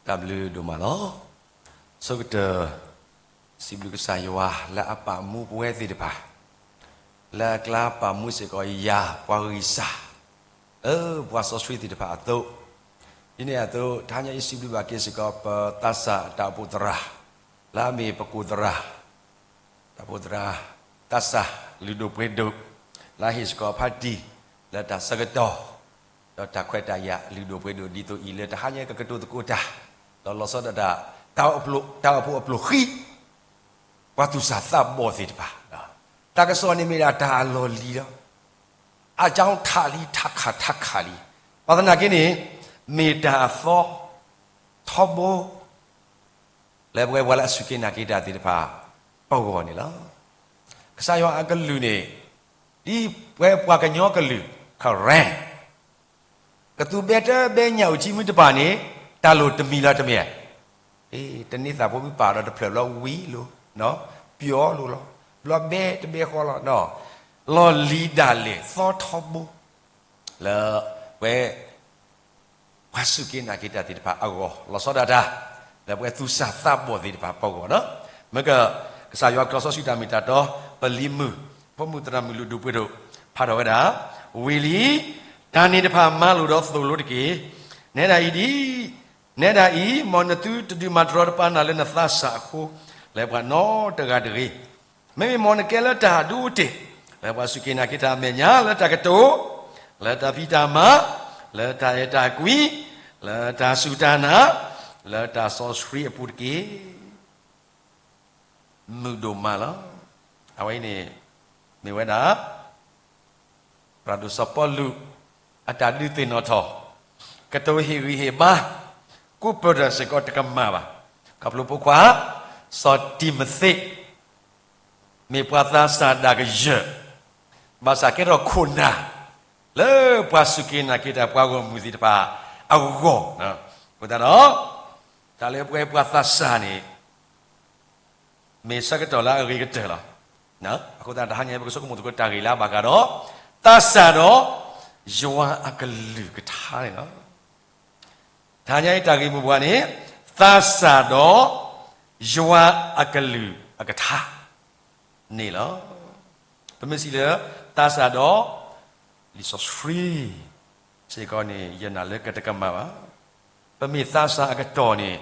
တၢ်ဘျုးဒိၣ်မးလီၤ. ဆိကတၢၢ် စံးဘျုးကစၢ်ယွၤလၢအပာ်မူပဝဲသ့ၣ်တဖၣ်, လၢအကျါပာ်မူစ့ၢ်ကီးယၤပှၤဂံၢ်စၢ်, လၢပှၤစီဆှံသ့ၣ်တဖၣ်အသိး, ဒ်န့ၣ်အသိး တဟါညါအံၤစံးဘျုးဘၣ်က့ၤစ့ၢ်ကီး ပသးစၢ်တၢ်အိၣ်ဖှိၣ်သရၣ်, လၢအမ့ၢ်ပကိၣ်သရၣ် တၢ်အိၣ်ဖှိၣ်သရၣ် သးစၢ်လုၢ်ဒိၣ်ပှ့ၤဒိၣ်, လၢအဟ့ၣ်စ့ၢ်ကီးအဖါတံၢ် လၢတၢ်ဆၢကတီၢ်, ဒီးတၢ်ခွဲးတၢ်ယာ်လုၢ်ဒိၣ်ပှ့ၤဒိၣ်ဒ်သိးအံၤ လၢတဟါညါကကတိၤသကိးတၢ်, ဒီးလီၤဆီဒၣ်တၢ် တၢ်အိၣ်ဖှိၣ်အပျိၣ်ဃံ ပှၤသူၣ်စၢ်သးဘီၣ်သ့ၣ်တဖၣ်, တၢ်ကစီၣ်န့ၣ်မ့ၢ်ဒၣ်တၢ်အလီၢ်လံၤလီၤ. အကၠီထးလံ ထးခးထးခးလံ, ဘၣ်သနာ်က့န့ၣ် မ့ၢ်တၢ်အသီထီဘိ လၢပဝဲပှၤလၢအစူၢ်က့ၤနာ်က့ၤတၢ်သ့ၣ်တဖၣ် ပဂီၢ်န့ၣ်လီၤ. ကစၢ်ယွၤအကလုၢ်န့ၣ် ဒ်ပဝဲပှၤကညီကလုာ် Karen ကသူဘဲတဘဲညၣ်အိၣ်ကံမုၢ်တပၢ်န့ၣ် တၢ်လိၣ်တမံၤလီၤတမ့ၢ်ဧါ. တန့ၢ်သးဖိမ့ၢ်ပာ်ဒီးတဖျၢၣ်ဘျီဝံၤလိၤ, ပျီလိၤလီၤ, ဘျီဘဲတဘဲဃီလီၤ, လီၢ်လံၤဒၣ်လဲာ်သီထီဘိ လၢပဝဲ ပှၤစူၢ်က့ၤနာ်က့ၤတၢ်သ့ၣ်တဖၣ်အဂီၢ် လီၤဆီဒၣ်တၢ် လၢပဝဲသူၣ်စၢ်သးဘီၣ်သ့ၣ်တဖၣ်ပဂီၢ်လီၤ. မ့ၢ်က ကစၢ်ယွၤကျိာ်စီဆှံတၢ်မ့ၢ်တၢ်တီ ပလံၤမုၢ် ဖိမုၣ်သရၣ်မုၣ်လုၢ်ဒိၣ်ပှ့ၤဒိၣ် ဖးထီၣ်ဝဲဒၣ်, ဝံၤလံ, တၢ်န့ၣ်တဖၣ်မၤလိာ်ဒီးသိၣ်လိတက့ၢ်. နဲဒၣ်အံၤဒ်, နဲဒၣ်အံၤ မ်နသုတဒုးမၤတရီတပါနၤလၢနသးစၢ်အဃိ, လၢပှၤနီတဂၤတဂ့ၤ. မ့မ့ၢ်မ်နကဲလၢတၢ်အဒိအတဲာ်, လၢပှၤစူၢ်က့ၤနာ်က့ၤတၢ်အမဲာ်ညါ, လၢတၢ်ကတိၤ, လၢတၢ်ဖံးတၢ်မၤ, လၢတၢ်အဲၣ်တၢ်ကွံ, လၢတၢ်စူၢ်တၢ်နာ်, လၢတၢ်စီဆှံအပူၤတက့ၢ်. မုာ်ဒိၣ်မးလီၤ. အဝဲအံၤန့ၣ် မ့ၢ်ဝဲဒၣ် သရၣ်ဒိၣ်စီၤပီလူး အတၢ်ဒုးသ့ၣ်နီၣ်ထီၣ်, ကတိၤဟ့ၣ်ဂံၢ်ဟ့ၣ်ဘါ, ကူပၢၢ်ထီၣ်စ့ၢ်ကီးတကမၣ်ဘၣ်. ခီဖျိဖိခွါ စီၤတံၤမသ့း မ့ၢ်ပှၤသးစၢ်ဒၣ်ကယၢၢ်, ဘၣ်ဆၣ်ကဲထီၣ်ခိၣ်နၢ် လၢပှၤစူၢ်က့ၤနာ်က့ၤတၢ်ပှၤဂီၢ်မုၢ်သ့ၣ်တဖၣ်အဂီၢ်, အဃိသတးဒီး တၢ်လၢပဝဲပှၤသးစၢ်န့ၣ် မ့ၢ်ဆၢကတီၢ်လၢအဂ့ၤကတၢၢ်လီၤ. အဃိသတး တဟါညါအံၤ ပကဆိကမိၣ်သကိးတၢ်ဂ့ၢ်လၢအဘၣ်ဃးဒီး သးစၢ်ဒီး ယွၤအကလုၢ်ကထါန့ၣ်လီၤ. တဟါညါအံၤတၢ်ဂ့ၢ်မိၢ်ပှၢ်န့ၣ် သးစၢ်ဒီး ယွၤအကလုၢ်အကထါန့ၣ်လီၤ. ပမ့ၢ်စံးလၢ သးစၢ်ဒီး လံာ်စီဆှံ စ့ၢ်ကီးန့ၣ် ယနာ်လၢကတကမၣ်ဘၣ်. ပမ့ၢ်သးစၢ်အကတီၢ်န့ၣ်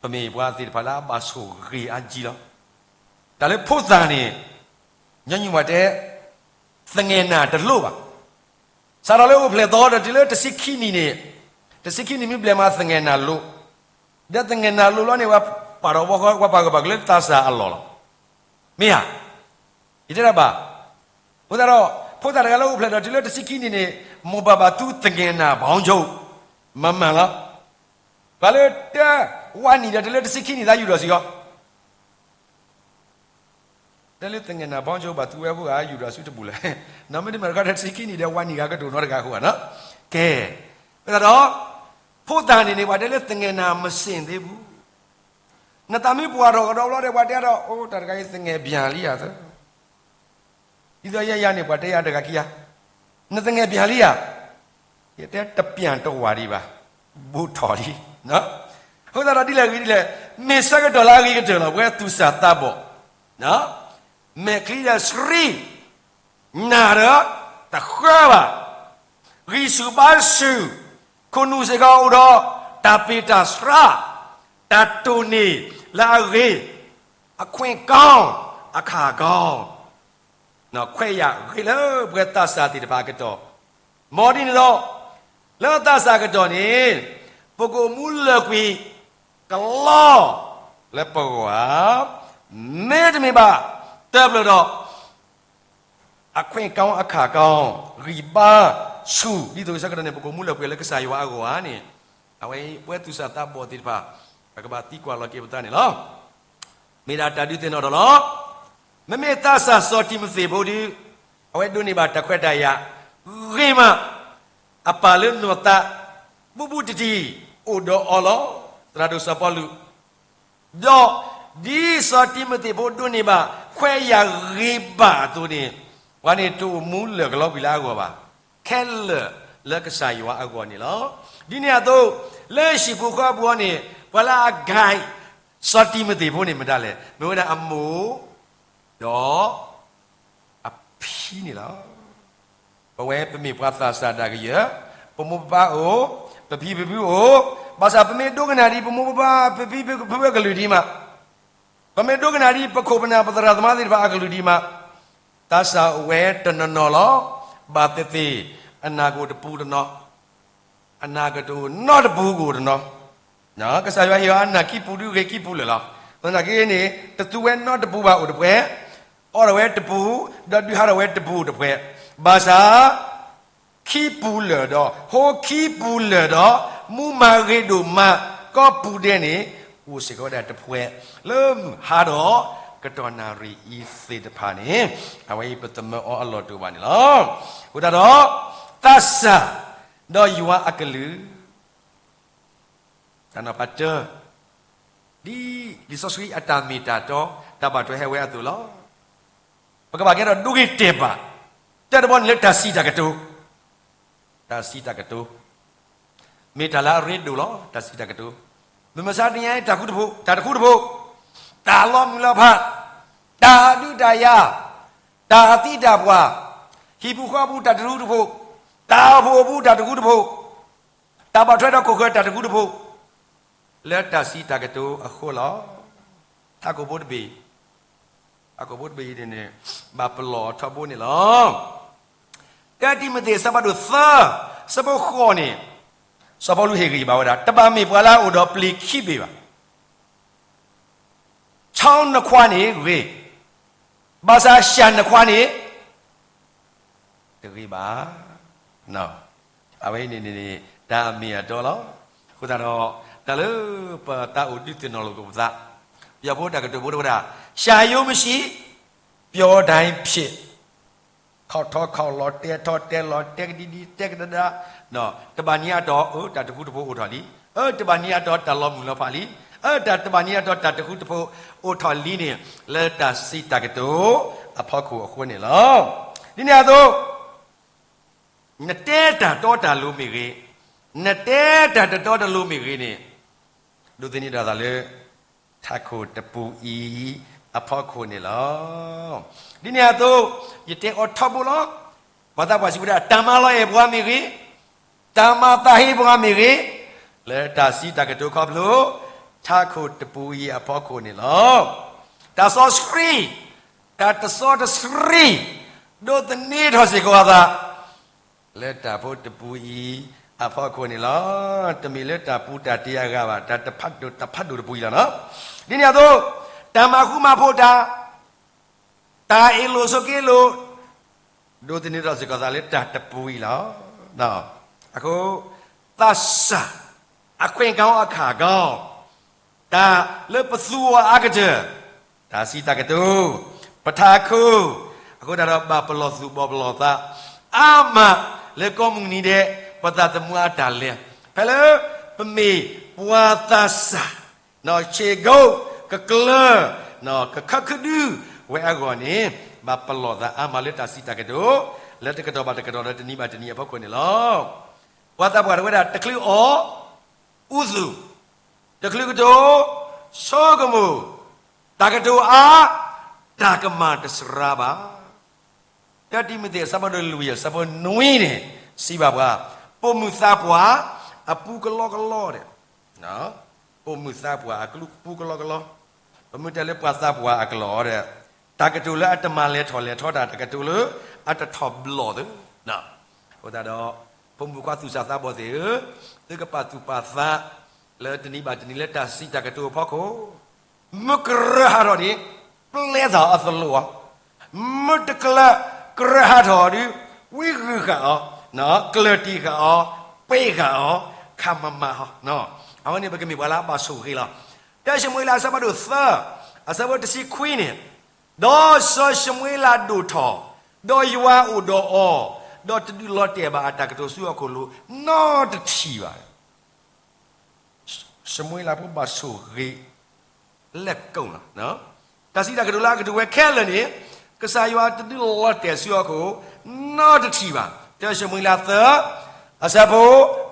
ပမ့ၢ်ပှၤသ့ၣ်တဖၣ်လၢအဘၣ်ဆိၣ်ဂ့ၤအါကံလီၤ. တၢ်လၢဖိသၣ်န့ၣ် ညီနုၢ်ပှၤတဲ သငဲၣ်နၢ်တလိၣ်ဘၣ်. စးထီၣ်လၢအိၣ်ဖျဲၣ်သီဒီးတုၤလၢတဆံခံနံၣ်န့ၣ်, တဆံခံနံၣ်မ့ၢ်ဘျဲၣ်မးသငဲၣ်နၢ်လိၣ်, ဒီးသငဲၣ်နၢ်လိၣ်လီၤန့ၣ် ပှၤပာ်ထီၣ်ဝဲ ပှၤပာ်ဂၢၢ်ပာ်ကျၢၤလၢသးစၢ်အလီၢ်လီၤ. မ့ၢ်ဧါ. ယတဲဒၣ်ဘၣ်. အဃိသတးဒီး ဖိသၣ်တဂၤလၢအိၣ်ဖျဲၣ်ဒီးတုၤလၢတဆံခံနံၣ်န့ၣ် မိၢ်ပၢ်ဘၣ်သူသငဲၣ်နၢ်ဘီကၠိ မၤမၤလီၤ. ပှၤလၢတဝးနံၣ်ဒီးတုၤလၢတဆံခံနံၣ်သးယူၢ်ထီၣ်စ့ၢ်ကီး တဲလၢသငဲၣ်နၢ်ဘီကၠိဘၣ်သူဝဲအဃိဂၤ ယူၢ်ထီၣ်ဆူတဘူၣ်လၢၤ. နီၢ်မ့ၢ်တမ့ၢ်တခီဒီးတဆံခံနံၣ်ဒီးဝးနံၣ်ဂၤကတိၤနီတဂၤအဃိဂၤနီၤ. ကဲ, အဃိသတးဒီး ဖိသၣ်န့ၣ်န့ၣ် ပှၤတဲလၢသငဲၣ်နၢ်မစ့ၣ်သ့ဘူး. နသးမ့ၢ်ပှၢ်ထီၣ်ကဒီးဘျီဒီး ပှၤတဲဒီး အိၣ်တၢ်တဂၤအံၤသငဲၣ်ဘျၣ်လံဧါသၢ ဒ်သိးယဲယၤန့ၣ် ပှၤတဲယၤတဂၤခံဂၤ, နသငဲၣ်ဘျၣ်လံဧါ, ယတဲတပျၢ်တဝၢ်ဒံးဘၣ်, ဘူးထီၣ်လံ. အဃိသတးဒီးဒ်လဲၣ်ဂ့ၤဒ်လဲၣ်, မ့ၢ်ဆၢကတီၢ်လၢအဂ့ၤကတၢၢ်လီၤ ပဝဲသူၣ်စၢ်သးဘီၣ်, မဲာ်ချံဒီးဆှံ, နၢ်ဒီးတဃၢဘၣ်, ဂံၢ်ဆူၣ်ဘါဆူၣ်, ခိၣ်နူာ်စ့ၢ်ကီးအိၣ်ဒီးတၢ်ပ့ၢ်တၢ်ဆှး, တၢ်တိၢ်န့ၢ်လၢအဂ့ၤ, အခွင့်ကောင်း, အခါကောင်း ခွဲးယာ်ဂ့ၤလၢပဝဲသးစၢ်သ့ၣ်တဖၣ်အကတီၢ်, မ်ဒ်န့ၣ်ဒီး လၢသးစၢ်အကတီၢ်န့ၣ် ပကအိၣ်မူလၢာ်ကွံာ်ကလီလၢပဂီၢ်ဧါ, မ့တမ့ၢ်ဘၣ် တၢ်ဘျၢဒီး အခွင့်ကောင်းအခါကောင်း ဂံၢ်ဘါဆူၣ် ဒ်သိးဆၢကတီၢ်န့ၣ် ပကအိၣ်မူလၢာ်ကွံာ်လၢကစၢ်ယွၤအဂီၢ်ဧါန့ၣ်, အဝဲပဝဲသူၣ်စၢ်သးဘီၣ်သ့ၣ်တဖၣ် ပကဘၣ်သံကွၢ်လီၤက့ၤပသးန့ၣ်လီၤ. မ့ၢ်ဒၣ်တၢ်ဒုးသ့ၣ်နီၣ်ထီၣ်လီၤ. မ့မ့ၢ်သးစၢ်စီၤတံၤမသ့းဖိဒီး အဝဲဒိးန့ၢ်ဘၣ်တၢ်ခွဲးတၢ်ယာ်ဂ့ၤမး, အပၢ်လၢနီၢ်သး ဘူးဘူးတံၢ်တံၢ် အိၣ်ဒီးအီၤလီၤ. သရၣ်ဒိၣ်စီၤပီလူး ဒီးဒ်စီၤတံၤမသ့းဖိဒိးန့ၢ်ဘၣ် ခွဲးယာ်ဂ့ၤဘၣ်အသိးန့ၣ်, ပှၤန့ၣ်တအိၣ်မူလၢာ်ကလီကွံာ်လၢအဂီၢ်ဘၣ်, ခဲလၢာ်လၢကစၢ်ယွၤအဂီၢ်န့ၣ်လီၤ. ဒ်န့ၣ်အသိး လၢဟံၣ်ဖိဃီဖိအပူၤန့ၣ် ပှၤလၢအ guide စီၤတံၤမသ့းဖိန့ၣ်မတၤလဲၣ်, မ့ၢ်ဝဲဒၣ်အမိၢ် ဒီးအဖံန့ၣ်လီၤ. ပဝဲပမ့ၢ်ပှၤသးစၢ်တၢ်ကယၢၢ်, ပမိၢ်ပပၢ်အိၣ်, ပဖံပဖုအိၣ်, ဘၣ်ဆၣ်ပမ့ၢ်ဒိကနၣ်ဒံးပမိၢ်ပပၢ် ပဖံပဖုအကလုၢ်ဒံးမး, ပမ့ၢ်ဒိကနၣ်ဒံးပခိၣ်ပနၢ်ပသရၣ်သမါသ့ၣ်တဖၣ်အကလုၢ်ဒံးမး, သးစၢ်အိၣ်ဝဲတနီၤနီၤလီၤ. ဘၣ်သ့ၣ်သ့ၣ် အနၢ်ကအိၣ်တပူၤတနီၤ, အနၢ်ကတအိၣ်နီတပူၤကအိၣ်တနီၤ. ကစၢ်ယွၤဟ့ၣ်အီၤအနၢ်ခံပူၤဒုးဂ့ၤခံပူၤလၢာ်လီၤ. သနာ်က့န့ၣ် တသူဝဲနီတပူၤဘၣ်အိၣ်တပှဲၤ, အိးထီၣ်ဝဲတပူၤ, ဒီးဒုးဟးထီၣ်ဝဲတပူၤအိၣ်တပှဲၤ, ဘၣ်ဆၣ် ခံပူၤလၢာ်ဒီး ဟိခံပူၤလၢာ်ဒီး မူမၤဂ့ၤဒိၣ်မး ကီၢ်ပူၤဒဲးန့ၣ် အိၣ်စ့ၢ်ကီးဝဲဒၣ်တပှဲၤ လၢမုၢ်ဟါဒီး ကတီၢ်နၣ်ရံၣ်အံၤသ့ၣ်တဖၣ်န့ၣ် အဝဲအံၤပသမၢအီၤအလီၢ်တအိၣ်ဘၣ်န့ၣ်လီၤ. အဃိသတးဒီး သးစၢ် ဒီးယွၤအကလုၢ် တၢ်နီၤဖးတၢ ဒ်လံာ်စီဆှံအတၢ်မ့ၢ်တၢ်တီ တၢ်ဘၣ်ထွဲဟဲဝဲအသိးလီၤ. ပကဘၣ်ကဲထီၣ်ဒိဂ့ၤတဲာ်ဘၣ်, တၢ်တဘီန့ၣ်လၢတၢ်စံးတၢ်ကတိၤ, တၢ်စံးတၢ်ကတိၤ မ့ၢ်တၢ်လၢအရ့ဒိၣ်လီၤ. တၢ်စံးတၢ်ကတိၤ မုၢ်မဆါတနံၤအံၤ တၢ်ဃူတဖိး, တၢ်တဃူတဖိး, တၢ်လီၤမုၢ်လီၤဖး, တၢ်အဒုးတၢ်ယၤ, တၢ်အသံတၢ်ပှၢ်, ဟံၣ်ပူၤဃီပူၤတၢ်တဃူတဖိး, တၢ်အိၣ်ဖှိၣ်အပူၤတၢ်တဃူတဖိး, တၢ်ဘၣ်ထွဲဒီးခိၣ်ဃၢၤတၢ်တဃူတဖိး, လၢတၢ်စံးတၢ်ကတိၤအဃိလီၤ. ထးခိၣ်ဖိတဘ့ၣ်, ထးခိၣ်ဖိတဘ့ၣ်အံၤန့ၣ် ဘၣ်ပလီၢ်အီၤထီဘိန့ၣ်လီၤ. တၢတံၤမသ့း အဆၢဖးဒိၣ်သၢ, အဆၢဖိဃိးန့ၣ် စီၤပီလူးဟ့ၣ်ဂံၢ်ဘါဝဲဒၣ် တဘၣ်မ့ၢ်ပှၤလၢအအိၣ်ဒီးပျ့ၤခံဘ့ၣ်ဘၣ်. ဆီနခွါန့ၣ်ဂ့ၤ, ဘၣ်ဆၣ်စှၤနခွါန့ၣ် တဂ့ၤဘၣ်. အဝဲအံၤန့ၣ်န့ၣ် တၢ်အမ့ၢ်အတီလီၤ. အဃိသတးဒီး တၢ်လၢပသးအိၣ်ဒုးသ့ၣ်နီၣ်လိာ်က့ၤပသး, ပယီၤဖိတၢ်ကတိၤဖိတဝဲဒၣ် ရှားရုံမရှိ, ပြောတိုင်းဖြစ်, ခီၣ်ထီၣ်ခီၣ်လီၤ တဲထီၣ်တဲလီၤ တဲကဒံဒံ တဲကဒါဒါ, တဘၣ်နံၤအတီၢ် အၢ တၢ်တဃူတဖိးအိၣ်ထီၣ်လံ, အၢ တဘၣ်နံၤအတီၢ် တၢ်လီၤမုၢ်လီၤဖးလံ, အၢ တၢ်တဘၣ်နံၤအတီၢ် တၢ်တဃူတဖိးအိၣ်ထီၣ်လံန့ၣ် လၢတၢ်စံးတၢ်ကတိၤအဖီခိၣ်အဃိန့ၣ်လီၤ. ဒ်န့ၣ်အသိး နတဲတၢ်တီတၢ်လိၤမ့ၢ်ဂ့ၤ, နတဲတၢ်တတီတလိၤမ့ၢ်ဂ့ၤန့ၣ်, ဒိးသန့ၤထီၣ်သးလၢ ထးခိၣ်တပူၤအံၤအဖီခိၣ်န့ၣ်လီၤ. ဒ်န့ၣ်အသိး ယတဲအီၤထီဘိလီၤ. ပှၤသးပှၢ်စံးဝဲဒၣ် တၢ်မၤလီၤအဲၣ်ပှၤမ့ၢ်ဂ့ၤ, တၢ်မၤသးဟ့ပှၤမ့ၢ်ဂ့ၤ, လၢတၢ်စံးတၢ်ကတိၤခီဖျိ ထးခိၣ်တပူၤအံၤအဖီခိၣ်န့ၣ်လီၤ. တၢ်စီဆှံ, တၢ်တစီတဆှံ, ဒိးသန့ၤထီၣ်စ့ၢ်ကီးအသး လၢတၢ်ဖိတပူၤအံၤအဖီခိၣ်န့ၣ်လီၤ. တမ့ၢ်လၢတၢ်ပူၤတၢ်တ့အဂၤဘၣ်, တၢ်တဖးဒိၣ်တၢ်ဖးဒိၣ်တပူၤအံၤလီၤ. ဒ်န့ၣ်အသိး တၢ်မၤဃူမၤဖိးတၢ်, တၢ်အ့ၣ်လိာ်ဆိးက့လိာ်, ဒိးသန့ၤထီၣ်စ့ၢ်ကီးသးလၢတၢ်တပူၤအံၤလီၤ. အဃိ သးစၢ် အခွင့်ကောင်းအခါကောင်း, တၢ်လၢပသူအီၤအါကတၢၢ်, တၢ်စံးတၢ်ကတိၤ, ပထးခိၣ်, အဃိသတးဒီးဘၣ်ပလီၢ်သူၣ်ဘီၣ်ပလီၢ်သး အါမးလၢကိးမုၢ်နံၤဒဲး ပသးသမူအတၢ်လဲၤ, ဖဲလၢပမ့ၢ်ပှၤသးစၢ် ဆ့ၣ်ကိး ကကျၢၤ ကခၢခဒုဝဲအဂီၢ်န့ၣ် ဘၣ်ပလီၢ်သးအါမးလၢတၢ်စံးတၢ်ကတိၤ လၢတကတီၢ်ဘၣ်တကတီၢ်လၢတနံၤဘၣ်တနံၤအဖီခိၣ်န့ၣ်လီၤ. ပှၤသးပှၢ်တဝဲဒၣ် တချုးအီၣ် အူသူၣ်, တချုးကတိၤ ဆိကမိၣ်, တၢ်ကတိၤအါ တၢ်ကမၣ်တစှၤဘၣ်. တၢတံၤမသ့း အဆၢဖးဒိၣ်လွံၢ် အဆၢဖိနွံန့ၣ် စံးဘၣ်ပှၤ, ပိာ်မုၣ်သးပှၢ် အပူကလီကလီဒီး, ပိာ်မုၣ်သးပှၢ်အကလူးပူကလီကလီ, ပမ့ၢ်တဲလၢပှၤသးပှၢ်အကလီဒီး တၢ်ကတိၤလၢအတမၤလဲၤထီၣ်လဲၤထီတၢ် တၢ်ကတိၤလၢအတထီၣ်ဘျီၣ်သ့, အဃိသတးဒီး ဖိမုၣ်ဖိခွါသူၣ်စၢ်သးဘီၣ်သ့ၣ်ဧၢ, သုကပာ်သူၣ်ပာ်သး လၢတနံၤဘၣ်တနံၤလၢတၢ်စံးတၢ်ကတိၤအဖီခိၣ်, မ့ၢ်ကြၢးဟးထီၣ်န့ၣ် ပျဲသးအီၤသလိၣ်အီၤ, မ့ၢ်တကြၢးကြၢးဟးထီၣ်ဒီး ဝံဂုာ်ဃာ်အီၤ, ကျၢၢ်တံၢ်ဃာ်အီၤ, ပှ့ၤဃာ်အီၤ, ခးမၤမၤအီၤ, အဝဲန့ၣ်ပကမ့ၢ်ပှၤလၢအဘၣ်ဆိၣ်ဂ့ၤလီၤ. တၢၡမူၤအ့လးအဆၢဖးဒိၣ်သၢ အဆၢဖိတဆံခွံန့ၣ်, ဒီးစီၤၡမူၤအ့လးဒိၣ်ထီၣ်, ဒီးယွၤအိၣ်ဒီးအီၤ, ဒီးတဒုးလီၤတဲာ်ဘၣ်အတၢ်ကတိၤဆူဟီၣ်ခိၣ်လိၤ နီတထံၣ်ဘၣ်. ၡမူၤအ့လးဖိဘၣ်ဆိၣ်ဂ့ၤ လဲၤကိးလီၤ. တၢ်စံးတၢ်ကတိၤလၢအကတိၤဝဲခဲလၢာ်န့ၣ် ကစၢ်ယွၤတဒုးလီၤတဲာ်ဆူဟီၣ်ခိၣ် နီတထံၣ်ဘၣ်. တၢၡမူၤအ့လးသၢ အဆၢဖိ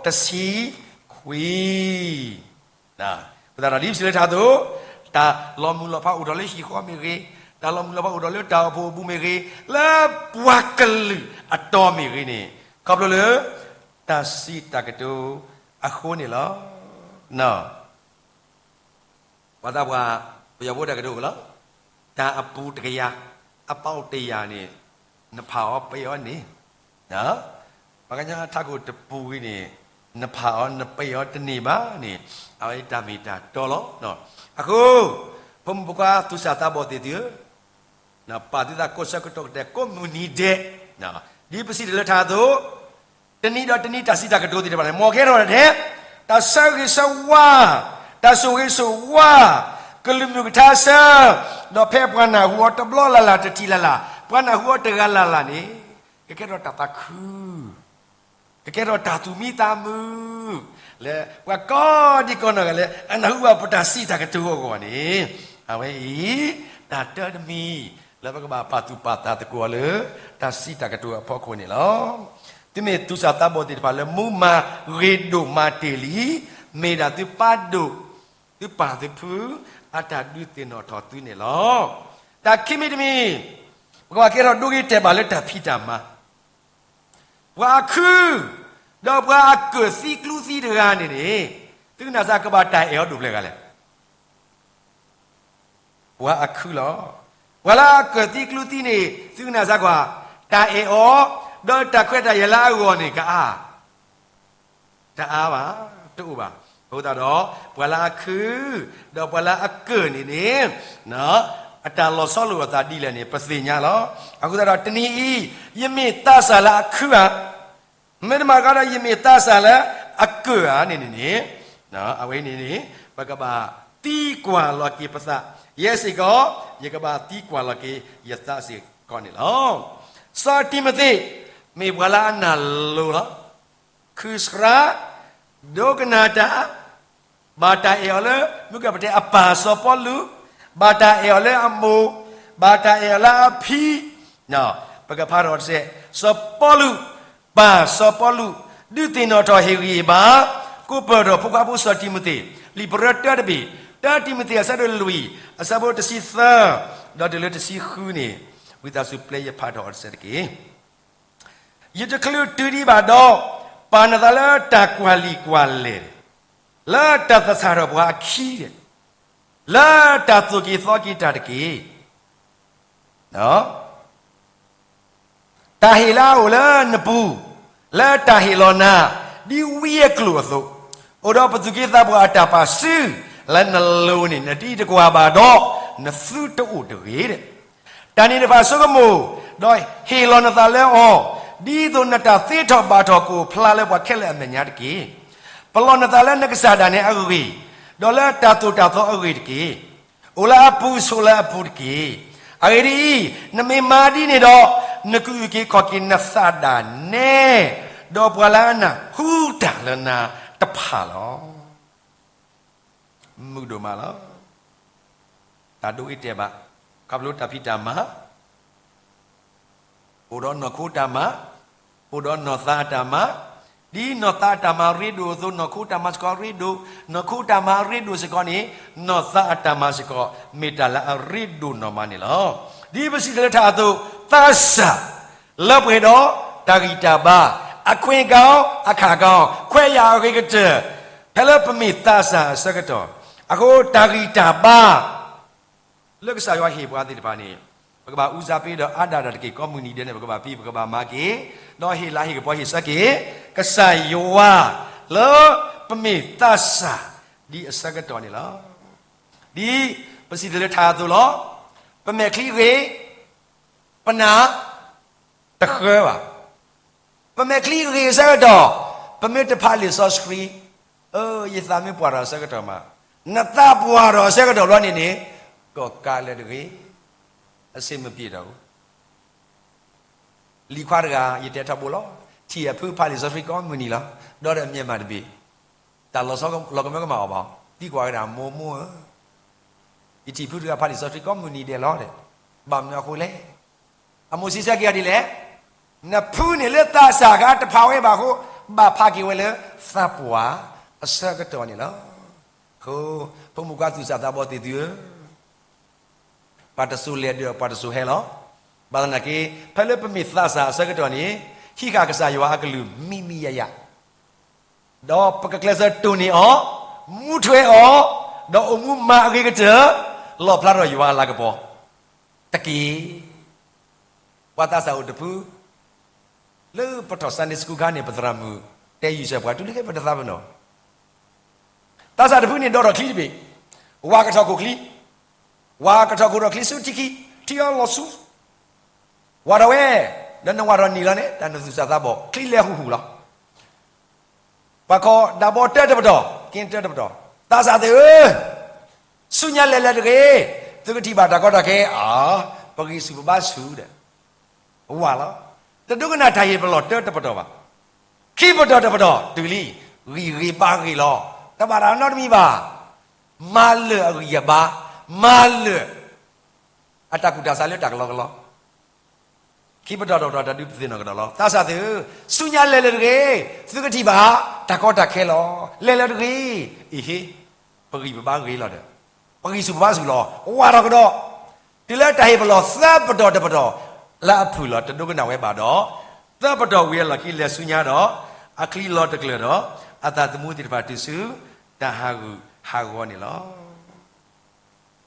တဆံခွံ အဃိသတးဒီးဒ်ပစံးလၢထါအသိး, တၢ်လီၤမုၢ်လီၤဖးအိၣ်ထီၣ်လၢဟံၣ်ဃီမ့ၢ်ဂ့ၤ, တၢ်လီၤမုၢ်လီၤဖးအိၣ်ထီၣ်လၢတၢ်အိၣ်ဖှိၣ်အပူၤမ့ၢ်ဂ့ၤ, လၢပှၤကလုာ်အတီၤမ့ၢ်ဂ့ၤန့ၣ်, ခီဖျိလၢ တၢ်စံးတၢ်ကတိၤအဃိန့ၣ်လီၤ. ပှၤသးပှၢ်, ပယီၤဖိတၢ်ကတိၤအိၣ်လီၤ, တၢ်အပူၤတကယၤ, အပီၣ်တကယၤန့ၣ်, နဖးအီၤပ့အီၤန့ၣ်, ပှၤကညီထးခိၣ်တပူၤဂ့ၤန့ၣ်, နဖးအီၤနပ့အီၤတန့ၢ်ဘၣ်န့ၣ်, အဝဲတၢ်မ့ၢ်တၢ်တီလီၤ. အဃိ, ဖိမုၣ်ဖိခွါသူၣ်စၢ်သးဘီၣ်သ့ၣ်သုဧၢ, ပာ်သုသးကိးဆၢကတီၢ်ကတဲာ်ကိးမုၢ်နံၤဒဲး, ဒ်ပစံးတၢ်လၢထါအသိး, တနံၤဒီးတနံၤတၢ်စံးတၢ်ကတိၤသ့ၣ်တဖၣ်န့ၣ် မ်ကဟဲထီၣ်ထဲ, တၢ်ဆၢဂ့ၤဆၢဝါ, တၢ်ဆိၣ်ဂ့ၤဆိၣ်ဝါ, ကလုၢ်မုၢ်ကထါဆၢ, ဒီးဖဲပှၤနၢ်ဟူအီၤတဘျီလၢ်လၢ်တထံၣ်လၢ်လၢ်, ပှၤနၢ်ဟူအီၤတဂၤလၢ်လၢ်န့ၣ်, ကကဲထီၣ်တၢ်သးခု ကကဲထီၣ်တၢ်သူၣ်မံသးမုာ်, လၢပှၤကိးဒံကိးနီၢ်ဂၤလၢ အနၢ်ဟူဘၣ်ပတၢ်စံးတၢ်ကတိၤအဂီၢ်န့ၣ်, အဝဲအံၤ, တၢ်တၢတမံၤ, လၢပကဘၣ်ပာ်သူၣ်ပာ်သးသကိးအီၤလၢ တၢ်စံးတၢ်ကတိၤအဖီခိၣ်န့ၣ်လီၤ. သုမ့ၢ်သူၣ်စၢ်သးဘီၣ်သ့ၣ်တဖၣ်လၢမူမၤဂ့ၤဒိၣ်မးတ့ၢ်လံ, မ့ၢ်ဒၣ်သုပၢ်ဒိၣ်, သုပၢ်သုဖု, အတၢ်ဒုးသ့ၣ်နီၣ်ထီၣ်သုန့ၣ်လီၤ. တၢ်ခံမံၤတမံၤ, ပကဘၣ်ကဲထီၣ်ဒိဂ့ၤတဲာ်ဘၣ်လၢတၢ်ဖံးတၢ်မၤ ပှၤအခုၣ်, ဒီးပှၤအကၢၣ်သံကျူသံတဂၤန့ၣ်န့ၣ်, သုကနၣ်စ့ၢ်ကီးဘၣ်တၢ်အဲၣ်အီၤဒိၣ်ဖျဲၣ်ဂၤလဲၣ်. ပှၤအခုၣ်လီၤ. ပှၤလၢအကၢၣ်သံကျူသံန့ၣ် သုကနၣ်စ့ၢ်ကီး, တၢ်အဲၣ်အီၤ, ဒီးတၢ်ခွဲးတၢ်ယာ်လၢအဂီၢ်န့ၣ် ကအါ တအါဘၣ်, တအိၣ်ဘၣ်. အဃိသတးဒီး, ပှၤလၢအခုၣ်, ဒီးပှၤလၢအကၢၣ်န့ၣ်န့ၣ်, အတၢ်လီၤဆီလိာ်အသးဒ်လဲၣ်န့ၣ် ပသ့ၣ်ညါလီၤ. အဃိသတးဒီးတနံၤအံၤ, ယမ့ၢ်သးစၢ်လၢအခုၣ်ဧါ, မ့တမ့ၢ်ကဒီးယမ့ၢ်သးစၢ်လၢအကၢၣ်ဧါန့ၣ်န့ၣ်, အဝဲန့ၣ်န့ၣ်, ပကဘၣ်သံကွၢ်လီၤက့ၤပသး, ယဲစ့ၢ်ကီး, ယကဘၣ်သံကွၢ်လီၤက့ၤယသးစ့ၢ်ကီးန့ၣ်လီၤ. စီၤတံၤမသ့း, မ့ၢ်ပှၤလၢအနၢ်လိၤလီၤ. ခုၣ်ဆှး, ဒိကနၣ်တၢ်, ဘၣ်တၢ်အဲၣ်အီၤလၢ မုၢ်ကပတဲအပၢ်စီၤပီလူး, ဘၣ်တၢ်အဲၣ်အီၤလၢအမိၢ်, ဘၣ်တၢ်အဲၣ်အီၤလၢအဖံ, ပကဖးထီၣ်တစဲး, စီၤပီလူး, ပၢ်စီၤပီလူး, ဒုးသ့ၣ်နီၣ်ထီၣ်ဟ့ၣ်ဂံၢ်ဟ့ၣ်ဘါ, ကိးပၢၢ်ထီၣ်ဖိခွါဖိစီၤတံၤမသ့း, လံာ်ပရၢတၢတဘ့ၣ်, တၢတံၤမသ့းအဆၢဒိၣ်လွံၢ်, အဆၢဖိတဆံသၢ, ဒီးတုၤလၢတဆံဃုန့ၣ်, ဝံသးစူၤပျဲယဖးထီၣ်အီၤတစဲးတက့ၢ်. ယတချုးတုၤဒံးဘၣ်ဒီး, ပာ်နသးလၢတၢ်ကွၢ်လံာ်ကွၢ်လဲၢ်, လၢတၢ်သဆၣ်ထီၣ်ပှၤအခံ, လၢတၢ်သိၣ်က့ၤသီက့ၤတၢ်တက့ၢ်. တၢ်ဟ့ၣ်လၢအအိၣ်လၢနပူၤ, လၢတၢ်ဟ့ၣ်လီၤနၤ, ဒ်ဝံအကျိာ်အသိး, အိၣ်ဒီးပသူၣ်က့သးပှၢ်အတၢ်ပာ်စု, လၢနလိၤန့ၣ် နတံၤတကွၢ်ဘၣ်ဒီး, နသုတအိၣ်တဂ့ၤ. တၢ်န့ၣ်တဖၣ်ဆိကမိၣ်, ဒီးဟ့ၣ်လီၤနသးလၢအီၤ, ဒ်သိးနတၢ်သ့ထီၣ်ဘၣ်ထီၣ်ကအိၣ်ဖျါလၢပှၤခဲလၢာ်အမဲာ်ညါတက့ၢ်. ပလီၢ်နသးလၢနကစၢ်ဒၣ်နဲအဂ့ၢ်, ဒီးလၢတၢ်သိၣ်တၢ်သီအဂ့ၢ်တက့ၢ်. အိၣ်လၢအပူၤဆိးလၢအပူၤတက့ၢ်. အဂ့ၢ်ဒ်အံၤ, နမ့ၢ်မၤဒ်န့ၣ်ဒီး, နကအုၣ်က့ၤခီၣ်က့ၤနသးဒၣ်နဲ, ဒီးပှၤလၢအနၢ်ဟူတၢ်လၢနၤတဖၣ်လီၤ. မုာ်ဒိၣ်မးလီၤ. တၢ်ဒိဂ့ၤတဲာ်ဘၣ်, ခီဖျိတၢ်ဖံးတၢ်မၤ အိၣ်ဒီးနီၢ်ခိတၢ်မၤ, အိၣ်ဒီးနီၢ်သးအတၢ်မၤ, ဒ်နီၢ်သးအတၢ်မၤရ့ဒိၣ်အသိး နီၢ်ခိတၢ်မၤစ့ၢ်ကီးရ့ဒိၣ်, နီၢ်ခိတၢ်မၤရ့ဒိၣ်စ့ၢ်ကီးန့ၣ်, နီၢ်သးအတၢ်မၤစ့ၢ်ကီး မ့ၢ်တၢ်လၢအရ့ဒိၣ်နီၢ်မးန့ၣ်လီၤ. ဒ်ပစံးတၢ်လၢထါအသိး, သးစၢ် လၢပှဲၤဒီးတၢ်ဂံၢ်တၢ်ဘါ, အခွင့်ကောင်း, အခါကောင်း, ခွဲးယာ်အဂ့ၤကတၢၢ်, ဖဲလၢပမ့ၢ်သးစၢ်အဆၢကတီၢ်, အဃိတၢ်ဂံၢ်တၢ်ဘါ လၢကစၢ်ယွၤဟ့ၣ်ပှၤသ့ၣ်တဖၣ်န့ၣ်, ပကဘၣ်အူစၢ်ပ့ဒီးအါဒၣ်တၢ်တက့ၢ်. ကိးမုၢ်နံၤဒဲးန့ၣ် ပကဘၣ်ဖံး ပကဘၣ်မၤက့ၤ, ဒီးဟ့ၣ်လၤဟ့ၣ်ကပီၤဟ့ၣ်ဆၢက့ၤ ကစၢ်ယွၤ လၢပမ့ၢ်သးစၢ်ဒ်အဆၢကတီၢ်န့ၣ်လီၤ. ဒ်ပစံးတၢ်လၢထါအသိးလီၤ. ပမဲာ်ချံဂ့ၤ, ပနၢ်တဃၢဘၣ်. ပမဲာ်ချံဂ့ၤအဆၢကတီၢ်, ပမ့ၢ်တဖးလံာ်စီဆှံ, အၢ ယသးမ့ၢ်ပှၢ်ထီၣ်အဆၢကတီၢ်မး, နသးပှၢ်ထီၣ်အဆၢကတီၢ်ဘျီန့ၣ်န့ၣ်, ကီၢ်ကးလၢတဂ့ၤ, အဆင်မပြေတော့ဘူး. လံၤခွါတဂၤ ယတဲထီဘိလီၤ, ထံၣ်အဖုဖးလံာ်စီဆှံကိးမုၢ်နံၤလီၤ, ဒီးဒီးမ့ၢ်မးတဘ့ၣ်, တၢ်လီၤဆီလီၤကမၢကမၣ်အီၤဘၣ်, သံကွၢ်ဝဲဒၣ် မိၢ်မိၢ်ဧၢ, ယထံၣ်ဖုတဂၤဖးလံာ်စီဆှံကိးမုၢ်နံၤဒဲးလီၤ, ဘၣ်မနုၤအဃိလဲၣ်. အမိၢ်စံးဆၢက့ၤအီၤဒ်လဲၣ်, နဖုန့ၣ်လၢသးစၢ်အခါတဖးဝဲဘၣ်အဃိ, ဘၣ်ဖးက့ၤဝဲလၢသးပှၢ်အဆၢကတီၢ်န့ၣ်လီၤ. အဃိ ဖိမုၣ်ဖိခွါသူၣ်စၢ်သးဘီၣ်သ့ၣ်သုဧၢ, ပှၤတစိၤလဲၤဒီးပှၤတစိၤဟဲလီၤ. ဘၣ်သနာ်က့ ဖဲလၢပမ့ၢ်သးစၢ်အဆၢကတီၢ်န့ၣ် ဟံးဃာ်ကစၢ်ယွၤအကလုၢ်မံမံယၤယၤ, ဒီးပကကျဲးစၢးတိၢ်န့ၢ်အီၤ, မူထွဲအီၤ, ဒီးအိၣ်မူမၤအဂ့ၤကတၢၢ်, လီၣ်ဖျါထီၣ်ယွၤအလၤကပီၤတက့ၢ်. ပှၤသးစၢ်အိၣ်တဖု လၢပထီၣ် Sunday School ခါန့ၣ် ပသရၣ်မုၣ်တဲယုၢ်စၢၤပှၤ တုၤလၢခဲအံၤပတသးပ့ၤနီၣ်, သးစၢ်တဖုန့ၣ် ဒိးထီၣ်ချံတဘ့ၣ်, ဝၤကထီၣ်ခိၣ်ချံ, ဝၤကထီၣ်ခိၣ်ထီၣ်ချံဆူထံခံ, ထံအီလီၤဆူ, ဝၤထီၣ်ဝဲ, ဒီးနဝၤထီၣ်နံၤလီၤန့ၣ် တၢ်နသူၣ်စၢ်သးဘီၣ် ချံလဲၤဟူၣ်ဟူၣ်လီၤ. ပှၤခီဒၣ်ဘီတၢတပတီၢ်, က့တၢတပတီၢ်, သးစၢ်သ့ၣ်ဧၢ, ဆူညါလဲၤလၢတဂ့ၤ, သုကထံၣ်ဘၣ်တၢ်ကီတၢ်ခဲ, အါ, ပဂံၢ်ဆူၣ်ပဘါဆူၣ်ဒီး ဝၤလီၤ. တဒိကနၣ်တၢ်ဟ့ၣ်ပလီၢ်တၢတပတီၢ်ဘၣ်. ခံပတီၢ်တပတီၢ်တုၤလံ, ဂံၢ်ဂ့ၤဘါဂ့ၤလီၤ. တဘၣ်တၢ်နီတမံၤဘၣ်. မၤလၢာ်အဂံၢ်အဘါ, မၤလၢာ်အတၢ်ကူၣ်တၢ်ဆးလၢတၢ်ကလီကလီ. ခံပတီၢ်တပတီၢ်တၢ်ဒုးပသ့ၣ်နီၣ်ကဒီးလီၤ. သးစၢ်သ့ၣ်ဧၢ, ဆူညါလဲၤလၢတဂ့ၤ, သုကထံၣ်ဘၣ်တၢ်ကီတၢ်ခဲလီၤ. လဲၤလၢတဂ့ၤ, အ့ဟ့, ပဂံၢ်ပဘါဂ့ၤလီၤဒီး ပဂံၢ်ဆူၣ်ပဘါဆူၣ်လီၤ. ဝၤထီၣ်ကဒီး, တုၤလၢတၢ်ဟ့ၣ်ပလီၢ်သၢပတီၢ်တပတီၢ်လၢအဖုၣ်လီၤ တဒိကနၣ်ဝဲဘၣ်ဒီး, သၢပတီၢ်ဝံၤအလီၢ်ခံလဲၤဆူညါဒီး, အချံလီၤတကျၢၤဒီး, အသးသမူသ့ၣ်တဖၣ်တုၤဆူ တၢ်ဟးဂူာ်ဟးဂီၤန့ၣ်လီၤ.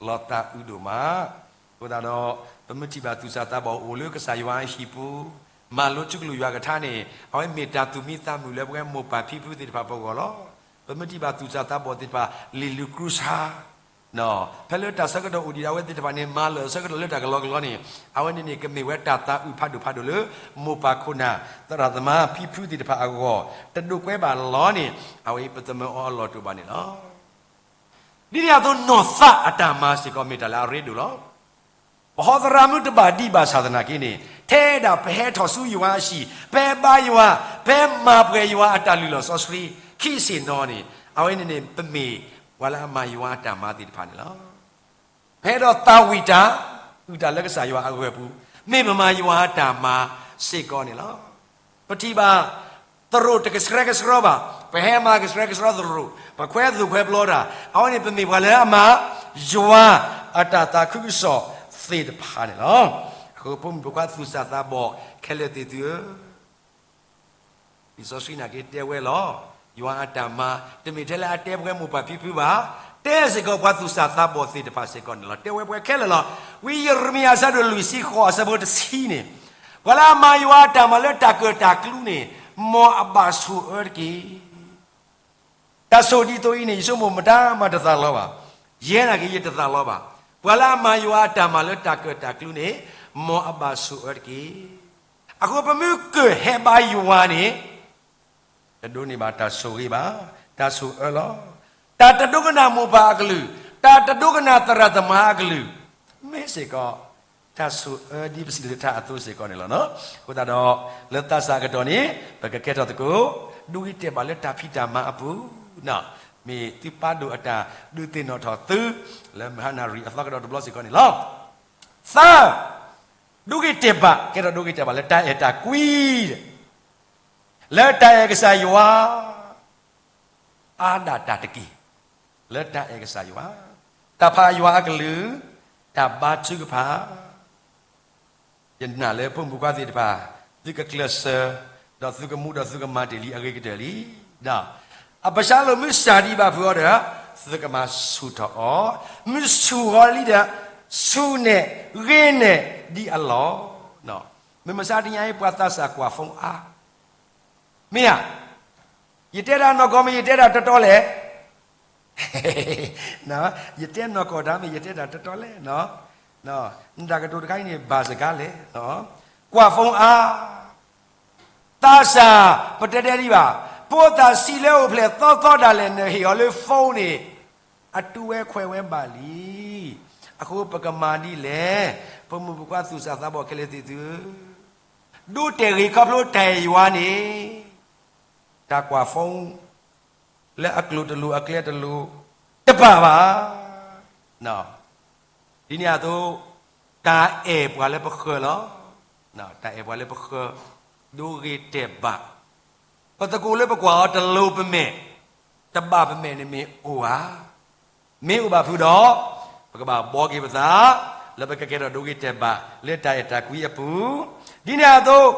လီၤသးအုးဒိၣ်မး. အဃိသတးဒီး, ပမ့ၢ်ထံၣ်ဘၣ်သူၣ်စၢ်သးဘီၣ်အိၣ်လၢကစၢ်ယွၤအဟံၣ်ပူၤ, မၤလိထူကလုၢ်ယွၤကထါန့ၣ်, အဝဲမ့ၢ်တၢ်သူၣ်မံသးမုာ်လၢပဝဲမိၢ်ပၢ်ဖံဖုသ့ၣ်တဖၣ်ပဂီၢ်လီၤ. ပမ့ၢ်ထံၣ်ဘၣ်သူၣ်စၢ်သးဘီၣ်သ့ၣ်တဖၣ် လ့ၤလုာ်ကြူးဆါ, ဖဲလၢတၢ်ဆၢကတီၢ်အိၣ်ဒံးဒၣ်ဝဲသ့ၣ်တဖၣ်န့ၣ် မၤလၢာ်အဆၢကတီၢ်လၢတၢ်ကလီကလီန့ၣ်, အဝဲန့ၣ်န့ၣ် ကမ့ၢ်ဝဲတၢ်သးအုးဖးဒိၣ်ဖးဒိၣ်လၢ မိၢ်ပၢ်ခိၣ်နၢ် သရၣ်သမါဖံဖုသ့ၣ်တဖၣ်အဂီၢ်, တဒိးကွဲဘၣ်လီၤန့ၣ်, အဝဲအံၤပသမၢအီၤအလီၢ်တအိၣ်ဘၣ်န့ၣ်လီၤ. ဒ်န့ၣ်အသိးနီၢ်သးအတၢ်မၤစ့ၢ်ကီးမ့ၢ်တၢ်လၢအရ့ဒိၣ်လီၤ. ပဟီသရၣ်မုၣ်တဘၣ်ဒံးဘၣ်ဆၣ်သနာ်က့န့ၣ်, ထဲဒၣ်ပဟဲထီၣ်ဆူယွၤအဟံၣ်, ပဟဲဘါယွၤ, ပဟဲမၤပှဲၤယွၤအတၢ်လုၢ်လီၢ်စီဆှံ, ခံဆ့ၣ်နီၤန့ၣ်, အဝဲန့ၣ်န့ၣ် ပမ့ၢ်ပှၤလၢအမၤယွၤအတၢ်မၤသ့ၣ်တဖၣ်န့ၣ်လီၤ. ပဟဲဒီးသးဝံၣ်တၢ်, အုၣ်တၢ်လၢကစၢ်ယွၤအဂီၢ်ပူၤ, မ့ၢ်ပမၤယွၤအတၢ်မၤစ့ၢ်ကီးန့ၣ်လီၤ. ပထံၣ်ဘၣ် သရိာ်တကဆှဲကဆှီဘၣ်, ပဟဲမၤကဆှဲကဆှီသရိာ်, ပခွဲးသိၣ်ခွဲးပျီတၢ်, အဝဲန့ၣ်ပမ့ၢ်ပှၤလၢအမၤယွၤအတၢ်သးခုကစီၣ်သ့ၣ်တဖၣ်န့ၣ်လီၤ. အဃိဖိမုၣ်ဖိခွါသူၣ်စၢ်သးဘီၣ်ခဲလၢာ်သ့ၣ်သုဧၢ, လံာ်စီဆှံနာ်က့တဲဝဲလီၤ. ယွၤအတၢ်မၤ တမ့ၢ်ထဲလၢအတဲပဝဲမိၢ်ပၢ်ဖံဖုဘၣ်, တဲစ့ၢ်ကီးပှၤသူၣ်စၢ်သးဘီၣ်သ့ၣ်တဖၣ်စ့ၢ်ကီးန့ၣ်လီၤ. တဲဝဲပှၤခဲလၢာ်လီၤ. ဝံယံးရမံယၤအဆၢဒိၣ်လွံၢ်ဆံဃိးအဆၢဖိတဆံန့ၣ်, ပှၤလၢအမၤယွၤအတၢ်မၤလၢတၢ်ကၢၣ်တၢ်ကျူန့ၣ်, မ်အဘၣ်ဆိၣ်အၢတက့ၢ်. တၢ်ဆိၣ်ဒ်သိးအံၤန့ၣ် ယဆိကမိၣ်မတၤမၤတသးလီဘၣ်. ယဲနာ်က့ၤယတသးလီဘၣ်. ပှၤလၢအမၤယွၤအတၢ်မၤလၢတၢ်ကၢၣ်တၢ်ကျူန့ၣ်, မ်အဘၣ်ဆိၣ်အၢတက့ၢ်. အဃိပမ့ၢ်ကၢၣ်ဟဲဘါယွၤန့ၣ်, တဒိးန့ၢ်ဘၣ်တၢ်ဆိၣ်ဂ့ၤဘၣ်, တၢ်ဆိၣ်အၢလီၤ. တၢ်တဒိကနၣ်မိၢ်ပၢ်အကလုၢ်, တၢ်တဒိကနၣ်သရၣ်သမါအကလုၢ်, မ့ၢ်စ့ၢ်ကီး တၢ်ဆိၣ်အၢဒ်ပစံးလၢထါအသိးစ့ၢ်ကီးန့ၣ်လီၤ. အဃိသတးဒီး, လၢသးစၢ်အကတီၢ်န့ၣ်, ပကကဲထီၣ်သကိး, ဒိဂ့ၤတဲာ်ဘၣ်လၢတၢ်ဖံးတၢ်မၤအပူၤ, မ့ၢ်သုပာ်ဒိၣ်အတၢ်ဒုးသ့ၣ်နီၣ်ထီၣ်သု, လၢမုၢ်ဟါနၣ်ရံၣ်အသီကဒီးတဘျီစ့ၢ်ကီးန့ၣ်လီၤ. သၢ, ဒိဂ့ၤတဲာ်ဘၣ်, ကဲထီၣ်ဒိဂ့ၤတဲာ်ဘၣ်လၢတၢ်အဲၣ်တၢ်ကွံ, လၢတၢ်အဲၣ်ကစၢ်ယွၤ အါဒၣ်တၢ်တက့ၢ်, လၢတၢ်အဲၣ်ကစၢ်ယွၤ, တၢ်ဖးယွၤအကလုၢ်, တၢ်ဘါထုကဖၣ်, ယနာ်လၢဖိမုၣ်ဖိခွါသ့ၣ်တဖၣ်, သုကကျဲးစၢး, ဒီးသုကမူဒီးသုကမၤတ့ၢ်လံအဂ့ၤကတၢၢ်လံ. ဒီး, အဘၡါလိၣ်မ့ၢ်စၢ်ဒံးဘၣ်ဖုးအီၤဒီး, သုကမၤဆူၣ်ထီၣ်အီၤ, မ့ၢ်ဆူၣ်ထီၣ်လံဒီး, ဆူၣ်န့ၢ်, ဂ့ၤန့ၢ်ဒံးအလီၢ်. မုၢ်မဆါတနံၤအံၤ ပှၤသးစၢ်ကွၢ် phone အါ မ့ၢ်ဧါ, ယတဲတၢ်နီၢ်ကီၢ်မ့ၢ်ယတဲတၢ်တီတီလဲၣ်, ယတဲနီၢ်ကီၢ်တၢ်မ့ၢ်ယတဲတၢ်တီတီလဲၣ်, နတၢ်ကတိၤတခါအံၤန့ၣ် ဘၣ်စကားလဲၣ်, ကွၢ် phone အါ, သးစၢ် ပတဲတဲဒံးဘၣ်, ဖိသၣ်ဆံးလၢအိၣ်ဖျဲၣ်သီသီဒၣ်လဲာ် နဟ့ၣ်အီၤလၢ phone န့ၣ်, အတူၢ်ဝဲခွဲးဝဲဘၣ်လံ. အဃိပကမၤဒ်လဲၣ်, ပမုၢ်ပကွၢ်သူၣ်စၢ်သးဘီၣ်ခဲလၢာ်သ့ၣ်သုဧၢ, ဒိတဲာ်ဂ့ၤခီဖျိတၢ်အဲၣ်ယွၤန့ၣ်, တၢ်ကွၢ် phone လၢအကျိၤတလိၤအကျဲတလိၤ, တဘၣ်ဘၣ်. ဒ်န့ၣ်အသိး, တၢ်အဲၣ်ပှၤလၢပဃၢၤလီၤ. တၢ်အဲၣ်ပှၤလၢပဃၢၤ, ဒိဂ့ၤတဲာ်ဘၣ်, ပသကိးလၢပကွၢ်အီၤတလိၤပမဲာ်, တဘၣ်ပမဲာ်န့ၣ်မ့ၢ်အိၣ်ဧါ. မ့ၢ်အိၣ်ဘၣ်ဖုးဒီး, ပကဘၣ်ဘှီက့ၤပသး, လၢပကကဲထီၣ်ဒိဂ့ၤတဲာ်ဘၣ်လၢတၢ်အဲၣ်တၢ်ကွံအပူၤ, ဒ်န့ၣ်အသိး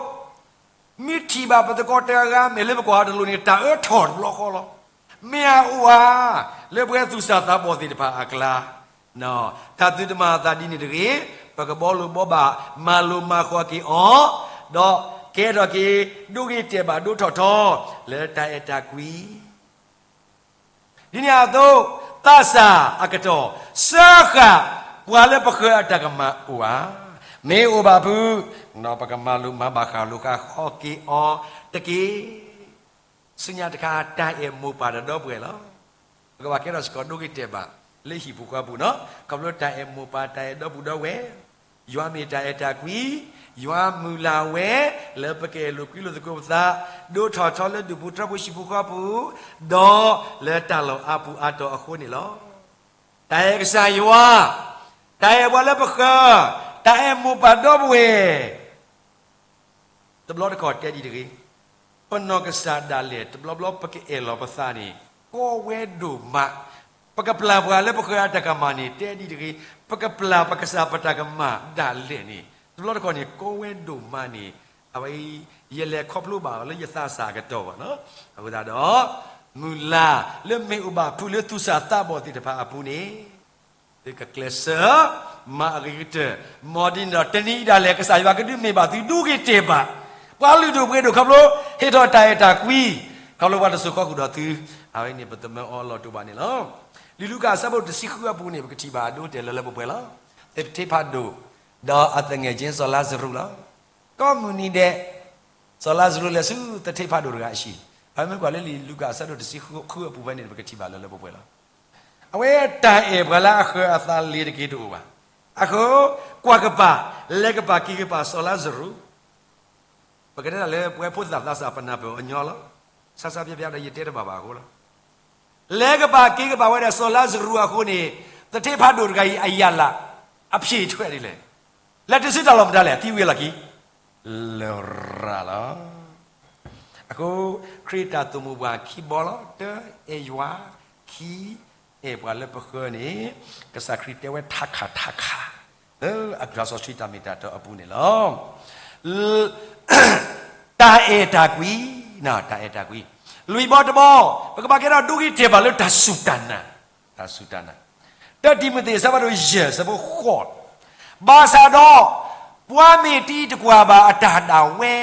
မ့ၢ်ထံၣ်ဘၣ်ပသကိးတဂၤဂၤ မ့ၢ်လၢပကွၢ်အီၤတလိၤန့ၣ် တၢ်အၢထီၣ်တဘျီဃီလီၤ. မ့ၢ်အအိၣ်ဧါ, လၢပှၤသူၣ်စၢ်သးဘီၣ်သ့ၣ်တဖၣ်အကျါ, တၢ်သုတမၤအသးဒ်န့ၣ်တဂ့ၤ, ပကဘှီလိာ်ဘှီဘၣ် မၤလိာ်မၤဃီၤက့ၤအီၤ, ဒီးကဲထီၣ်က့ၤ ဒိဂ့ၤတဲာ်ဘၣ်ဒိထီၣ်ထီ လၢတၢ်အဲၣ်တၢ်ကွံ ဒ်န့ၣ်အသိး, သးစၢ်အကတီၢ်, စၢဃာ်ပှၤလၢပဃၢၤအတၢ်ကမၣ်အိၣ်ဧါ. မ့ၢ်အိၣ်ဘၣ်ဖုး, ပကမၤလိာ်မၤဘၣ်ဃးလိာ်ဃာ်ဃီက့ၤအီၤတက့ၢ်. ဆူညါတခါ တၢ်အဲၣ်မိၢ်ပၢ်ဒီးဒီပုၢ်ဝဲၢ်လီၤ. ပကဘၣ်ကဲထီၣ်စ့ၢ်ကီးဒိဂ့ၤတဲာ်ဘၣ် လၢဟံၣ်ဖိဃီဖိပူၤနီၤ, ခီဖျိတၢ်အဲၣ်မိၢ်ပၢ် တၢ်အဲၣ်ဒီပုၢ်ဒီဝဲၢ် ယွၤမ့ၢ်တၢ်အဲၣ်တၢ်ကွံ, ယွၤမုၢ်လၢ်ဝဲ လၢပကအဲၣ်လိာ်ကွံလိာ်သကိးပသး, ဒိထီၣ်ထီလၢဒူၣ်ဖိထၢဖိဟံၣ်ဖိဃီဖိ, ဒီးလၢတၢ်လီၢ်အါပူၤအါတီၤအဃိန့ၣ်လီၤ. တၢ်အဲၣ်ကစၢ်ယွၤ, တၢ်အဲၣ်ပှၤလၢပဃၢၤ, တၢ်အဲၣ်မိၢ်ပၢ်ဒီပုၢ်ဝဲၢ် တဘျီတခီၣ်တဲဒ်တဂ့ၤ, ပနီၢ်ကစၢ်ဒၣ်လဲာ် တဘျီဘျီပကအဲၣ်လီၤပသးန့ၣ် ကီဝဲဒိၣ်မး, ပကပျၢ်ပှၤလၢပဃၢၤအတၢ်ကမၣ်န့ၣ် တဲဒ်တဂ့ၤ, ပကပျၢ်ပကစၢ်ပတၢ်ကမၣ်ဒၣ်လဲာ်န့ၣ် တဘျီတခီၣ်န့ၣ် ကီဝဲဒိၣ်မးန့ၣ်, အဝဲ ယလဲၤခီဖျိဘၣ်အီၤလၢယသးစၢ်အကတီၢ်ဘၣ်နီၤ, အဃိသတးဒီး မုၢ်လၢ်လၢမ့ၢ်အိၣ်ဘၣ်ဖုးလၢသူၣ်စၢ်သးဘီၣ်သ့ၣ်တဖၣ်အပူၤန့ၣ် သုကကျဲးစၢး မၤအဂ့ၤကတၢၢ်, မ်ဒ်န့ၣ်ဒီး တနံၤအံၤဒၣ်လဲာ် ကစၢ်ယွၤကဒုးမ့ၢ်ဘၣ်သုဒိဂ့ၤတဲာ်ဘၣ်, ပှၤလုၢ်ဒိၣ်ပှ့ၤဒိၣ်ခီဖျိ ဟ့ၣ်ထီၣ်တၢ်အဲၣ်တၢ်ကွံ, ခီဖျိပှၤတစိၤဃီဃုာ်ဒီးသု, အဝဲန့ၣ်ပသမၢအီၤလီၤတိာ်ဘၣ်န့ၣ်လီၤ. လံာ်လူၤကၣ်အဆၢဒိၣ်တဆံဃုအပူၤန့ၣ် ပကထံၣ်ဘၣ်အဒိတဲာ်လၢလၢပှဲၤပှဲၤလီၤ. သထ့ဖးဒိၣ် ဒီးအသငယ်ချင်း စီၤလါစရူးလီၤ. ကိးမုၢ်နံၤဒဲး စီၤလါစရူးလဲၤဆူသထ့ဖးဒိၣ်တဂၤအဟံၣ်, ပမ့ၢ်ကွၢ်လၢလံာ်လူၤကၣ်အဆၢဒိၣ်တဆံဃုအပူၤဖဲန့ၣ် ပကထံၣ်ဘၣ်လၢလၢပှဲၤပှဲၤလီၤ. အဝဲတၢ်အဲၣ်ပှၤလၢအဃၢၤအသးလ့ၤတက့ၢ်တအိၣ်ဘၣ်. အဃိ ကွၢ်ကပၤ, လဲၤကပၤက့ၤကပၤစီၤလါစရူး, ပကတဲဒၣ်လၢပဝဲဖိသၣ်သးစၢ်ပနၢ်ပၢၢ်အီၤညီလီၤ. ဆါဆါပျီပျီဒီးယတဲတဘၣ်ဘၣ်အဃိလီၤ. လဲၤကပၤက့ၤကပၤဝဲဒၣ်စီၤလါစရူးအဃိန့ၣ်, သထ့ဖးဒိၣ်တဂၤအံၤအယၣ်လး အဖြေထွက်ဒ်လဲၣ်. လဲၤတုၤဆူတၢ်လီၢ်မတၤလဲၣ်, သံဝံၤအလီၢ်ခံ လရာ်လီၤ. အဃိ ခရံာ်တၢ်သိၣ်မိၣ်ပှၤခံဘီလီၤ. တၢ အဲၣ်ယွၤ, ခံ အဲၣ်ပှၤလၢပဃၢၤန့ၣ်, ကစၢ်ခရံာ်တဲဝဲထးခါထးခါ လၢအကစၢ်စီဆှံတၢ်မ့ၢ်တၢ်တီအပူၤန့ၣ်လီၤ. တၢ်အဲၣ်တၢ်ကွံ, တၢ်အဲၣ်တၢ်ကွံ, လွံၢ်ဘီတဘီ, ပကဘၣ်ကဲထီၣ်ဒိဂ့ၤတဲာ်ဘၣ်လၢတၢ်စူၢ်တၢ်နာ်, တၢ်စူၢ်တၢ်နာ်. တၢ တံၤမသ့း အဆၢဖးဒိၣ်ယဲၢ် အဆၢဖိဃိး, ဘၣ်ဆၣ်ဒီး ပှၤမ့ၢ်တံၤတကွၢ်ဘၣ်အတၢ်ဒၣ်ဝဲ,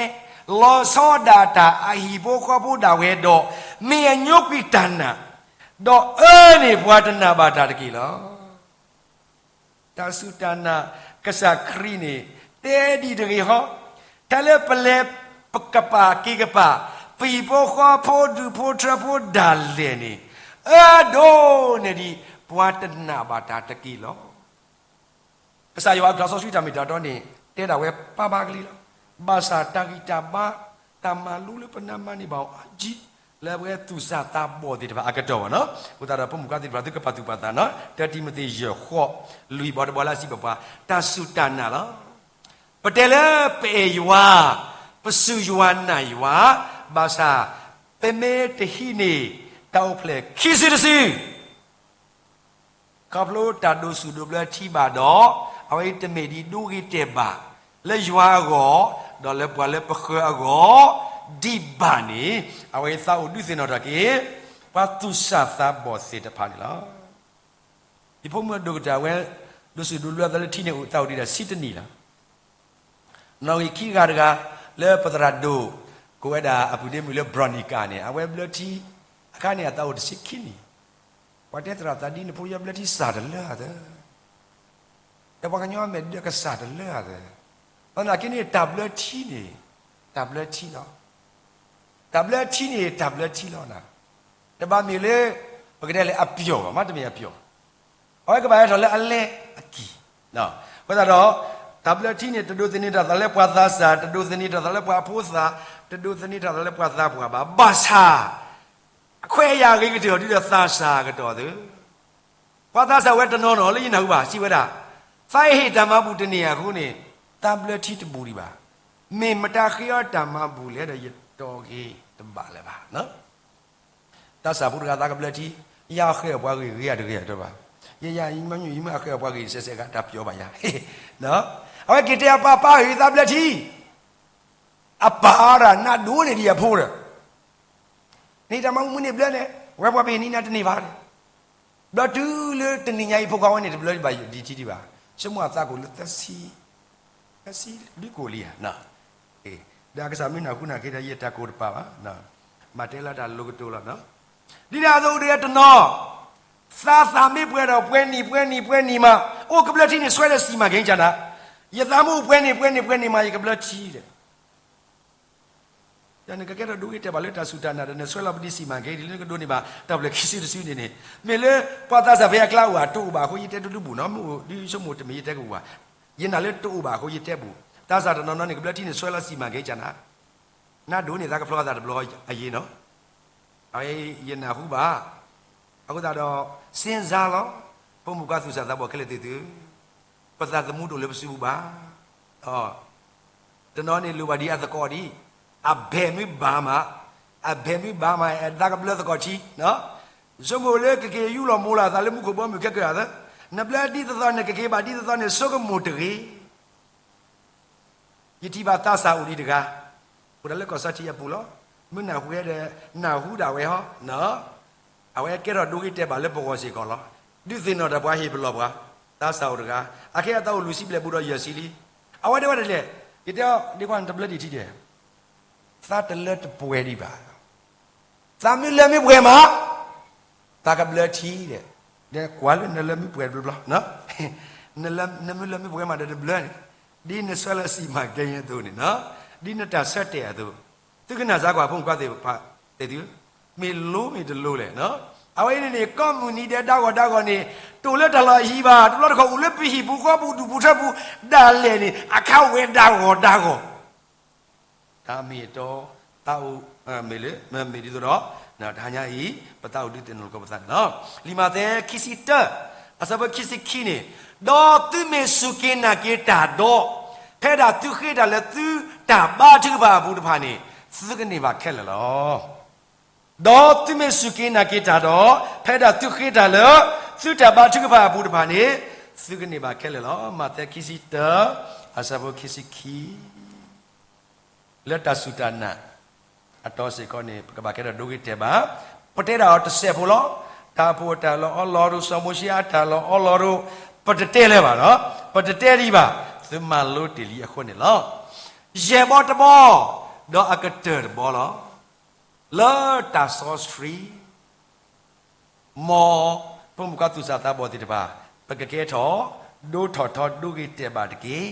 လီၤဆီဒၣ်တၢ်အဟံၣ်ဖိဃီဖိဒၣ်ဝဲဒီး, မ့ၢ်အညိကွံာ်တၢ်နာ်, ဒီးအၢန့ၢ်ပှၤတနာ်ဘၣ်တၢ်တက့ၢ်လီၤ. တၢ်စူၢ်တၢ်နာ်, ကစၢ်ခရံာ်န့ၣ် တဲဒ်တဂ့ၤဟီ, ထဲလၢပလဲၤကပၤက့ၤကပၤ, ပဟံၣ်ဖိဃီဖိဒူၣ်ဖိထၢဖိဒၣ်လဲာ်န့ၣ်, အၢဒိၣ်န့ၢ်ဒံးပှၤတနာ်ဘၣ်တၢ်တက့ၢ်လီၤ. ကစၢ်ယွၤအကစၢ်စီဆှံတၢ်မ့ၢ်တၢ်တီန့ၣ် တဲဒၣ်ဝဲပၢ်ဘၣ်ကလံလီၤ. ဘၣ်ဆၣ်တၢ်ဂံၢ်တၢ်ဘါ, တၢ်မၤလိလၢပနၢ်မၤန့ၢ်ဘၣ်အီၤအါကံ, လၢပှၤသူၣ်စၢ်သးဘီၣ်သ့ၣ်တဖၣ်အကတီၢ်ဘၣ်နီၤ, အဃိသတးဒီး ဖိမုၣ်ခွါသ့ၣ်တဖၣ် သုကပာ်သူၣ်ပာ်သးနီၤ, တၢ တံၤမသ့း ယဲၢ်ဃိး, လွံၢ်ဘီတဘီလၢအစံးဘၣ်ပှၤ, တၢ်စူၢ်တၢ်နာ်လီၤ. ပတဲလၢပအဲၣ်ယွၤ, ပစူၢ်ယွၤနာ်ယွၤ, ဘၣ်ဆၣ် ပမ့ၢ်တဟံးန့ၢ် တၢ်အိၣ်ဖျဲၣ်ခံစုတစု ခီဖျိတၢ်ဒိးစူၣ်ဒိးဘျၢထံဘၣ်ဒီး, အဝဲအံၤတမ့ၢ်ဒံးဒိဂ့ၤတဲာ်ဘၣ်, လၢယွၤအဂီၢ်, ဒီးလၢပှၤလၢပဃၢၤအဂီၢ်, ဒံးဘၣ်န့ၣ်, အဝဲအံၤသးအိၣ်ဒုးသ့ၣ်နီၣ်ထီၣ်က့ၤ, ပှၤသူၣ်စၢ်သးဘီၣ်သ့ၣ်တဖၣ်န့ၣ်လီၤ. ယဖိမုၣ်အဒိၣ်ကတၢၢ်ဝဲ, ဒိးစူၣ်ဒိးဘျၢသးလၢထံန့ၣ်အိၣ်သးအိၣ်ဒံးဒၣ်ဆံတနံၣ်လီၤ. နီၣ်ဂံၢ်ခံဂၤတဂၤ, လၢပသရၣ်ဒိၣ်, ကိးဝဲဒၣ်အပုၢ်ဒ့မုၣ်လၢ Bronica န့ၣ် အဝဲဘျၢထံ, အခါန့ၣ်အသးအိၣ်တဆံခံနံၣ်, ပှၤတဲသရၣ်သးဒ်နဖိယဲဘျၢထံစၢ်တလၢအသၢ, ဒီးပှၤကညီအမဲာ်ဒၢကစၢ်တလၢအသၢ, သနာ်က့န့ၣ် တၢ်ဘျၢထံန့ၣ်, တၢ်ဘျၢထံလီၤ. တၢ်ဘျၢထံန့ၣ် တၢ်ဘျၢထံလီၤနၤ, တဘၣ်မ့ၢ်လၢ, ပကတဲလၢအပျီၢ်ဘၣ်, မ့တမ့ၢ်အပျီၢ် အဝဲကဘၣ်ဟဲထီၣ်လၢအလဲအက့ၢ်, အဃိသတးဒီး, တၢ်ဘျၢထံန့ၣ် တဒိးသန့ၤထီၣ်သးလၢပှၤသးစၢ်, တဒိးသန့ၤထီၣ်သးလၢပှၤအဖိသၣ်, တဒိးသန့ၤထီၣ်သးလၢပှၤသးပှၢ်ဘၣ်. ဘၣ်ဆၣ်, အခွဲးအယာ်အဂ့ၤကတၢၢ်အီၤဒ်ဒီးသးစၢ်အကတီၢ်သ့ၣ်, ပှၤသးစၢ်ဝဲတနီၤနီၤလၢယနၢ်ဟူဘၣ်စံးဝဲဒၣ်, သးဟ့ၣ်တၢ်မၤဘူၣ်တန့ၢ်အဃိန့ၣ်, သးဘျၢထံတဘူၣ်ဒံးဘၣ်. မ့ၢ်မတၤဃ့အီၤတၢ်မၤဘူၣ်လဲၣ်ဒီးယတီၢ်က့ၤတဘၣ်လၢၤဘၣ် သးစၢ်ဖိတဂၤသးကဘျၢထံ, ယဃ့အီၤပှၤဂ့ၢ်ဂ့ၤဧါတဂ့ၤဧါတဘၣ်. ယဲယၤ ယမ့ၢ်ယမ့ၢ်အဃဲအပှၤဂ့ၤစဲးစဲးဂၤ တၢ်ပျီဘၣ်ယၤ, အဝဲက့ၤတဲအပၢ် ပၢ်ဧၢ သးဘျၢထံ, အပၢ်ဒၣ်နးဒိၣ်န့ၢ်ဒံးအဖိဒီး န့ၣ်တၢ်မၤမုၢ်မုၢ်န့ၣ်ဘျၢန့ၣ် ဝဲပှၤပဟ့ၣ်နံၤနၤတန့ၢ်ဘၣ်ဒီး, ဘျီတုၤလၢတနံၤညါအံၤ ဖိခွါဝဲန့ၣ် တဘျၢဘၣ်ဒံးထံဒံးဘၣ်, ဆိကမိၣ်အသးကိးလၢသၢဆံ, သၢဆံဒုကိးလံဧါ, ဒီးအကစၢ်မ့ၢ်နၢ်ဟူနၢ်က့ၤဒီး ယတၢ်ကိးတပာ်ဘၣ်, မၤတဲလၢတၢ်လိၤကတိၤလီၤ, ဒ်န့ၣ်အသိးဒီးတနီၤ သးသးမ့ၢ်ပှဲၤဒီး ပှဲၤနံၤ ပှဲၤနံၤ ပှဲၤနံၤမး အိၣ်ကဘျၢထံန့ၣ် ဆှၢလၢစံၣ်မၤက့ၤကၢ်နၤ, ယသးမ့ၢ်အိၣ်ပှဲၤနံၤ ပှဲၤနံၤ ပှဲၤနံၤမး ယကဘျၢထံဒီး ဒီးနကကဲထီၣ်ဒိဂ့ၤတဲာ်ဘၣ်လၢတၢ်စူၢ်တၢ်နာ်ဒီး နဆှၢလီၤပဒံးစံၣ်မၤက့ၤ ဒ်လၢနကဒိးန့ၢ်ဘၣ် တၢ်ဘျၢခံစုတစုန့ၣ်န့ၣ်, မ့ၢ်လၢပှၤသးစၢ်ဖဲအကျါအိၣ်ဧါ တအိၣ်ဘၣ်အဃိ ယတဲတဒုဘူးနီၤ, မ့ၢ်အိၣ်ဒုးဆိကမိၣ်တမ့ၢ်ယတဲကဝူၤဘၣ်, ယနာ်လၢတအိၣ်ဘၣ်အဃိယတဲဘူး, သးစၢ်တနီၤနီၤန့ၣ် ကဘျၢထံန့ၣ် ဆှၢလီၤစံၣ်မၤက့ၤကၢ်နၤ, နဒိးန့ၢ်သးကဖျီသးတဘျီအယံၤနီၤ အဝဲယနၢ်ဟူဘၣ်, အဃိသတးဒီး စ့စါလီၤ, ဖိမုၣ်ခွါသူၣ်စၢ်သးဘီၣ်ခဲလၢာ်သ့ၣ်သုဧၢ, ပသးသမူတအိၣ်လၢပစုပူၤဘၣ်, တနီၤန့ၣ်လိၣ်ဘၣ်ဒ်အသကိးဒံး, အဘဲၣ်မ့ၢ်ဘၣ်မး, အဘဲၣ်မ့ၢ်ဘၣ်မး အသးကဘျၢသကိးထံ, ဆိကမိၣ်လၢကက့ၤယူၢ်လီၤမူလီၤအသးလၢမူခိၣ်ဘီမုၢ်ခဲကၢၢ်အသး, နဘျၢဒ်သိးသိး နကက့ၤဘၣ်ဒ်သိးသိးန့ၣ် ဆိကမိၣ်တဂ့ၤ ယထံၣ်ဘၣ်သးစၢ်အိၣ်ဒံးတဂၤ, အိၣ်ဒၣ်လၢကီၢ်စီထံအပူၤလီၤ. မ့ၢ်နၢ်ဟူဝဲဒီး နၢ်ဟူဒၣ်ဝဲဟီ, အဝဲကဲထီၣ်ဒိဂ့ၤတဲာ်ဘၣ်လၢပဂီၢ်စ့ၢ်ကီးလီၤ. ဒုးသ့ၣ်နီၣ်တၢ်ပှၤဟ့ၣ်ပလီၢ်ပှၤ, သးစၢ်အိၣ်တဂၤ, အခဲအံၤအသးအိၣ်လွံၢ်ဆံဘျဲၣ်ဘူးဒီးယဲၢ်ဆံလံ. အဝဲဒၣ်ဝဲဒၣ်လဲၣ်, ယတဲအီၤဒ်ကွၢ်နတဘျၢဒံးထံဒဲး သးတလၢတပှဲၤဒံးဘၣ်. သးမ့ၢ်လၢမ့ၢ်ပှဲၤမး, သးကဘျၢထံဒီး, ဒီးကွၢ်လၢနလၢမ့ၢ်ပှဲၤတဘျီဘျီ, နမ့ၢ်လၢမ့ၢ်ပှဲၤမးဒီးတဘျၢန့ၣ်, ဒ်နဆှၢလၢစံၣ်မၤကဲအသိးန့ၣ်, ဒ်နတၢ်ဆၢတဲာ်အသိး, သုကနၣ်စၢ်ကွၢ်ဖိမုၣ်ခွါသ့ၣ်တဖၣ်သ့ၣ်သု, မ့ၢ်လိမ့ၢ်တလိလဲၣ်. အဝဲအံၤန့ၣ်န့ၣ် ကိးမုၢ်နံၤဒဲးဒၣ်ဂီၤဒၣ်ဂီၤန့ၣ် တိၣ်လၢတၢ်လီၢ်အဟံၣ်ဘၣ်, တဘျီတခီၣ်အိၣ်လၢပဟံၣ်ပူၤဃီပူၤဒူၣ်ပူၤထၢပူၤဒၣ်လဲာ်န့ၣ် အခါဝဲဒၣ်ဂီၤဒၣ်ဂီၤ တၢ်မ့ၢ်အတီ, သးအိၣ်, မ့ၢ်လၢမ့ၢ်ဒ်သိးဒီး, တဟါညါအံၤ ပသးအိၣ်ဒုးသ့ၣ်နီၣ်လိာ်ကီးပသးန့ၣ်လီၤ. လံာ်မးသဲခံဆံတၢ, အဆၢဖိခံဆံခံန့ၣ်, ဒီးသုမ့ၢ်စူၢ်က့ၤနာ်က့ၤတၢ်ဒီး, ဖဲဒၣ်သုဃ့တၢ်လၢသုတၢ်ဘါထုကဖၣ်အပူၤတဖၣ်န့ၣ်, သုကန့ၢ်ဘၣ်ခဲလၢာ်လီၤ. ဒီးသုမ့ၢ်စူၢ်က့ၤနာ်က့ၤတၢ်ဒီး, ဖဲဒၣ်သုဃ့တၢ်လၢ သုတၢ်ဘါထုကဖၣ်အပူၤတဖၣ်န့ၣ်, သုကန့ၢ်ဘၣ်ခဲလၢာ်လီၤ. မးသဲခံဆံတၢ, အဆၢဖိခံဆံခံ လၢတၢ်စူၢ်တၢ်နာ်အတီၤစ့ၢ်ကီးန့ၣ် ပကဘၣ်ကဲထီၣ်ဒိဂ့ၤတဲာ်ဘၣ်, ပတဲဒၣ်အီၤတစဲးဖိလီၤ. တၢ်အိၣ်ဖှိၣ်အတၢ်လီၤအီလီၤဒိၣ်, စီၤမိၤၡ့အတၢ်လီၤအီလီၤဒိၣ်, ပတတဲလၢၤဘၣ်ဒီး, ပတတဲဒံးဘၣ်, သုမၤလိတ့ၢ်လံအဃိန့ၣ်လီၤ. ယဲၢ်ဘီတဘီ, ဒီးအကတၢၢ်တဘီလီၤ. လၢတၢ်စီဆှံ မ်ပဖိမုၣ်ခွါသူၣ်စၢ်သးဘီၣ်သ့ၣ်တဖၣ် ပကကဲထီၣ် ဒိထီၣ်ထီဒိဂ့ၤတဲာ်ဘၣ်တက့ၢ်.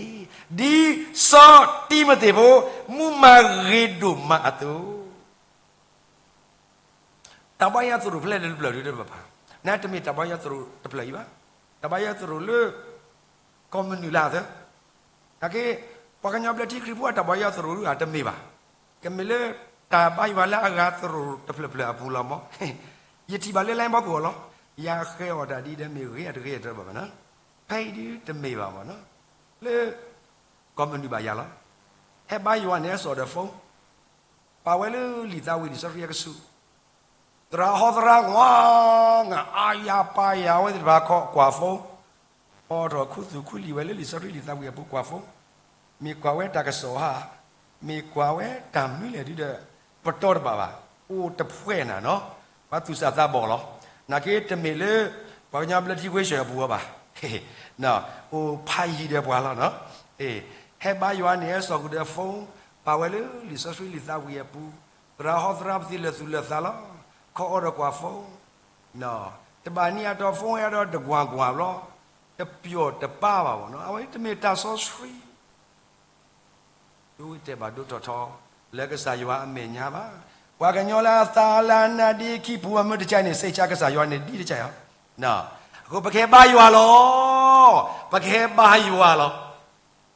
ဒ်စီၤတံၤမသ့းဖိ မူမၤဂ့ၤဒိၣ်မးအသိး, တၢ်ဘါယွၤသရိာ်ဖဲလဲၣ်တဖျၢၣ်ဒုးတဘၣ်ပၢ်, နတမ့ၢ်တၢ်ဘါယွၤသရိာ်တဖျၢၣ်အံၤဘၣ်, တၢ်ဘါယွၤသရိာ်လၢ ကီၢ်မနုၤလၢအသၢ နာ်က့ ပှၤကညီဘျၢထံခရံာ်ဖိအတၢ်ဘါယွၤသရိာ်ဒုးဧါ တမ့ၢ်ဘၣ်. ကမ့ၢ်လၢတၢ်ဘါယွၤလၢအဂၤသရိာ်တဖျၢၣ်ဖျၢၣ်အပူၤလီၤမး. ယထံၣ်ဘၣ်လၢ line ဘီပူၤအီၤလီၤ. ယဃဲအီၤတၢ်ဒ်ဒီးမ့ၢ်ဂ့ၤအတဂ့ၤအတဘၣ်ဘၣ်နီၤ. ဖဲအံၤဒုးတမ့ၢ်ဘၣ်မးနီၤ. လၢ ကီၢ်မနုၤဘၣ်ယၤလီၤ. ဟဲဘါယွၤန့ၣ် ဟဲစိာ်ဒီး phone ပာ်ဝဲလၢလံာ်သးဝံၣ်လံာ်စီဆှံအကဆူး သရၣ်ဟီသရၣ် ငွါ ငါ အါယၤပာ်ယၤ အဝဲသ့ၣ်တဖၣ်ခီကွၢ် phone, အိးထီၣ်ခူသူၣ်ခူလံာ်ဝဲလၢလံာ်စီဆှံလံာ်သးဝံၣ်အပူၤကွၢ် phone, မ့ၢ်ကွၢ်ဝဲတၢ်ကစီၣ်ဧါ, မ့ၢ်ကွၢ်ဝဲတၢ်မနုၤလဲၣ်ဒုးဒီး ပတီၢ်တဘၣ်ဘၣ်, အိၣ်တဖှဲးနၤနီၤ, ပှၤသူၣ်စၢ်သးဘီၣ်လီၤ. နာ်က့တမ့ၢ်လၢ ပှၤကညီဘျၢထံဝ့ၢ်စၢၤအပူၤအီၤဘၣ်, အိၣ်ဖးယံၤဒီးပှၤလီၤနီၤ. ဟဲဘါယွၤန့ၣ် ဟဲစိာ်ဃုာ်ဒီး phone, ပာ်ဝဲလၢလံာ်စီဆှံလံာ်သးဝံၣ်အပူၤ, သရၣ်ဟီသရၣ်ပသ့လၢာ်သူၣ်လၢာ်သးလီၤ, ခီအိးထီၣ်ကွၢ် phone, တဘၣ်နံၤအတီၤ phone ဟဲဒီးတကွၢ်ကွၢ်ဘျီ, တပျီၢ်တပၢ်ဘၣ်ဘၣ်နီၤ, အဝဲတမ့ၢ်တၢ်စီဆှံ ဒိဂ့ၤတဲာ်ဘၣ်ဒိထီၣ်ထီ လၢကစၢ်ယွၤအမဲာ်ညါဘၣ်. ပှၤကညီလၢအသးလၢအနါဒ့ခံပူၤအမုၢ်တကဲန့ၣ် စ့ၢ်ကီးကစၢ်ယွၤန့ၣ်ဒ်တကဲဧါ. အဃိပကဟဲဘါယွၤလီၤ, ပကဟဲဘါယွၤလီၤ.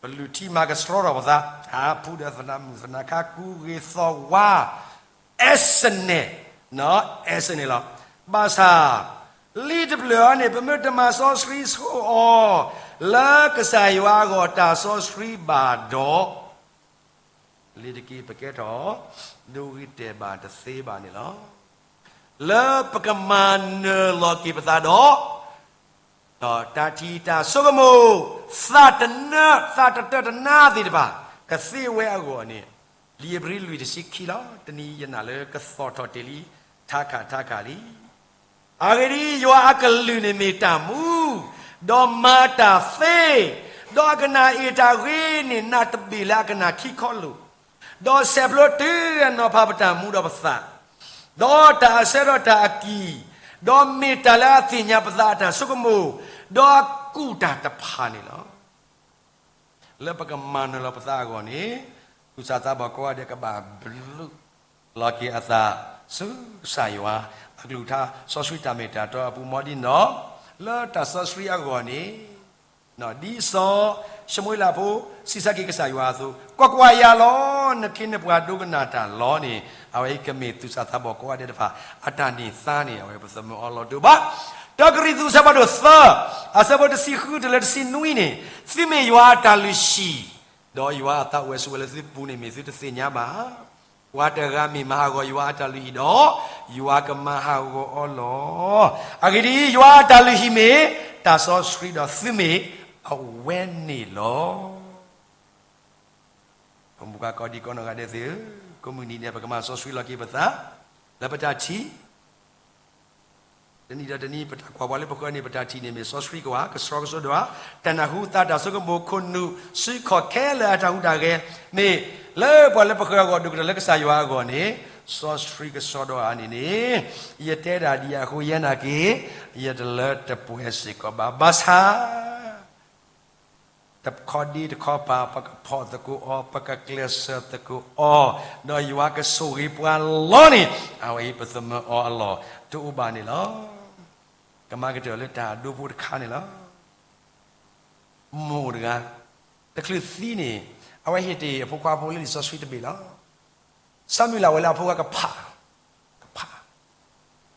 ပလုၢ်ထံမၤကဆှီထီၣ်ပသး, အဖုဒီးသနၢမုၣ်သနၢခါ ကူဂ့ၤသီဝါ အဲစနဲၣ်, အဲစနဲၣ်လီၤ. ဘၣ်ဆၣ် လံာ်တဖျၢၣ်အံၤန့ၣ် ပမ့ၢ်တမၤစီဆှံဆိအီၤ လၢကစၢ်ယွၤအဂီၢ်တၢ်စီဆှံဘၣ်ဒီး, လ့ၤတက့ၢ်ပကဲထီၣ် ဒိဂ့ၤတဲာ်ဘၣ်တသ့ဘၣ်န့ၣ်လီၤ. လၢပကမၤနၢၤလီၤက့ၤပသးဒီး တၢ်ထံၣ်တၢ်ဆိကမိၣ်, သးတနၢ, သးတတၢၢ်တနါသ့ၣ်တဖၣ် ကသ့ဝဲအဂီၢ်န့ၣ်, လံာ်ဧ့ၤဘြံၤလွံၢ်တဆံခံလီၤ. တနံၤယနာ်လၢကသီၣ်ထီၣ်တ့ၢ်လံ, ထးခးထးခးလံ. အဂ့ၢ်ဒ်အံၤ, ယွၤအကလုၢ်န့ၣ်မ့ၢ်တၢ်မူ, ဒီးမၤတၢ်သ့, ဒီးအကနၣ်အ့ၣ်တၢ်ဂ့ၤန့ၣ် နးတဘ့ၣ်လၢအကနၣ်ခံခီလိာ်, ဒီးဆဲးဖျိတုၤအနီၤဖးပတၢ်မူဒီးပသး, ဒီးတၢ်အဆၢဒီးတၢ်အကံၢ်, ဒီးမ့ၢ်တၢ်လၢအသ့ၣ်ညါပသးအတၢ်ဆိကမိၣ်, ဒီးအကူၣ်တၢ်တဖၣ်န့ၣ်လီၤ. လၢပကမၤနၢၤလီၤပသးအဂီၢ်န့ၣ်, သူၣ်စၢ်သးဘီၣ်ကိးဂၤဒဲးကဘၣ်ဘျုး လီၤက့ၤအသးဆူကစၢ်ယွၤ, အကလုၢ်ကထါစီဆှံတၢ်မ့ၢ်တၢ်တီအပူၤ မ်ဒ်န့ၣ်ဒီး, လၢတၢ်စီဆှံအဂီၢ်န့ၣ်, ဒ်စီၤၡမူၤအ့လးဖိ စံးဆၢက့ၤကစၢ်ယွၤအသိး, ကွၢ်ကွၢ်, ယၤလီၤ, နခ့နပှၤဒိကနၣ်တၢ်လီၤန့ၣ်, အဝဲအံၤကမ့ၢ်သူၣ်စၢ်သးဘီၣ်ကိးဂၤဒဲးတဖၣ် အတၢ်န့ၢ်သါန့ၣ် အဝဲပသးမုာ်အီၤလီၤဒိၣ်ဘၣ်. တၢကရံၣ်သူးဆၢဖးဒိၣ်သၢ, အဆၢဖိတဆံဃုတုၤလၢတဆံနွံန့ၣ်, သုမ့ၢ်ယွၤအတၢ်လုၢ်ဟံၣ်, ဒီးယွၤအသးအိၣ်ဝဲဆိးဝဲလၢသုပူၤန့ၣ် မ့ၢ်သုတသ့ၣ်ညါဘၣ်. ပှၤတဂၤမ့ၢ်မၤဟးဂီၤယွၤအတၢ်လုၢ်ဟံၣ်ဒီး, ယွၤကမၤဟးဂီၤအီၤလီၤ. အဂ့ၢ်ဒ်အံၤ, ယွၤအတၢ်လုၢ်ဟံၣ်မ့ၢ်တၢ်စီဆှံဒီးသုမ့ၢ်အဝဲန့ၣ်လီၤ. ပမုၢ်ကါကီဒံကီနီၢ်ဂၤဒဲးသ့ၣ်ဧၢ, ကိးမုၢ်နံၤဒဲး ပကမၤစီဆှံလီၤက့ၤပသး, လၢပတၢ်ထံၣ် တနံၤဒီးတနံၤ ပတၢ်ကွၢ်ပှၤလၢပဃၢၤန့ၣ် ပတၢ်ထံၣ်န့ၣ်မ့ၢ်စီဆှံကဝၤ, ကဆှီကဆှီဒိၣ်ဧါ, တၢ်နၢ်ဟူသးတၢ်ဆိကမိၣ်ခိၣ်နူာ် စုခီၣ်ခဲလၢာ်အတၢ်ဟူးတၢ်ဂဲၤ, မ့ၢ်လၢပှၤလၢပဃၢၤအဂီၢ်ဒိၣ်ကတၢၢ်လၢကစၢ်ယွၤအဂီၢ်န့ၣ်, စီဆှံကဆှီဒိၣ်ဧါန့ၣ်န့ၣ်, ယတဲဒၣ်ဒ်အဃိယဲနာ်က့ၤ, ယတလၢတပှဲၤစ့ၢ်ကီးဘၣ်. ဘၣ်ဆၣ် တခီဒ့တခီပၤ ပကဖီၣ်သကိးအီၤ, ပကကျဲးစၢးသကိးအီၤ, ဒီးယွၤကဆိၣ်ဂ့ၤပှၤလီၤန့ၣ်, အဝဲအံၤပသးမုာ်အီၤအလီၢ်တအိၣ်ဘၣ်န့ၣ်လီၤ. ကမၤကတၢၢ်လၢတၢ်ဒိဖိတခါန့ၣ်လီၤ. မိၢ်တဂၤ တချုးသံန့ၣ်, အဝဲဟ့ၣ်တ့ၢ်အဖိခွါဖိလၢလံာ်စီဆှံတဘ့ၣ်လီၤ. ဆၢမုၢ်လၢ်ဝဲလၢအဖိခွါကဖး, ကဖး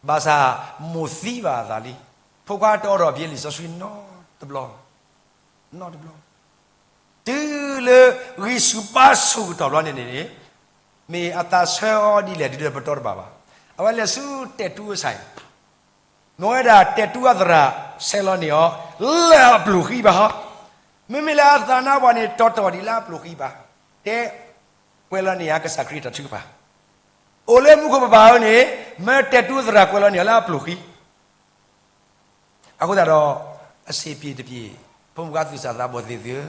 ဘၣ်ဆၣ်မိၢ်သံဘၣ်အသးလံ. ဖိခွါတအိးထီၣ်ဖဲလံာ်စီဆှံနီတဘျီ, နီတဘျီ, တုၤလၢဂံၢ်ဆူၣ်ဘါဆူၣ်ကတီၢ်ဘျီန့ၣ်န့ၣ်, မ့ၢ်အသးဆၢအီၤဒ်လဲၣ်ဒ်လဲၣ်ပတီတဘၣ်ဘၣ်. အဝဲလဲၤဆူတဲာ်တူအဆၢ, မ့ၢ်ဝဲဒၣ်တဲာ်တူအသရၣ် ဆဲးလီၤန့ၢ်အီၤ လၢအပျိၢ်ဃံဘါဟီ, မ့မ့ၢ်လၢအသးနါပှၢ်န့ၣ် တီတီဒ်လၢအပျိၢ်ဃံဘါ, တဲ ကွဲးလီၤန့ၢ်ယၤကစၢ်ခရံာ်တၢ်ထုကဖၣ်, အိၣ်လၢမူခိၣ်ပပၢ်ဧၢန့ၣ်, မ့ၢ်တဲာ်တူသရၣ်ကွဲးလီၤန့ၢ်အီၤလၢအပျိၢ်ဃံ. အဃိသတးဒီး, အစ့ၣ်ပျ့ၤတပျ့ၤ, ဖိမုၣ်ခွါသူၣ်စၢ်သးဘီၣ်သ့ၣ်သုဧၢ,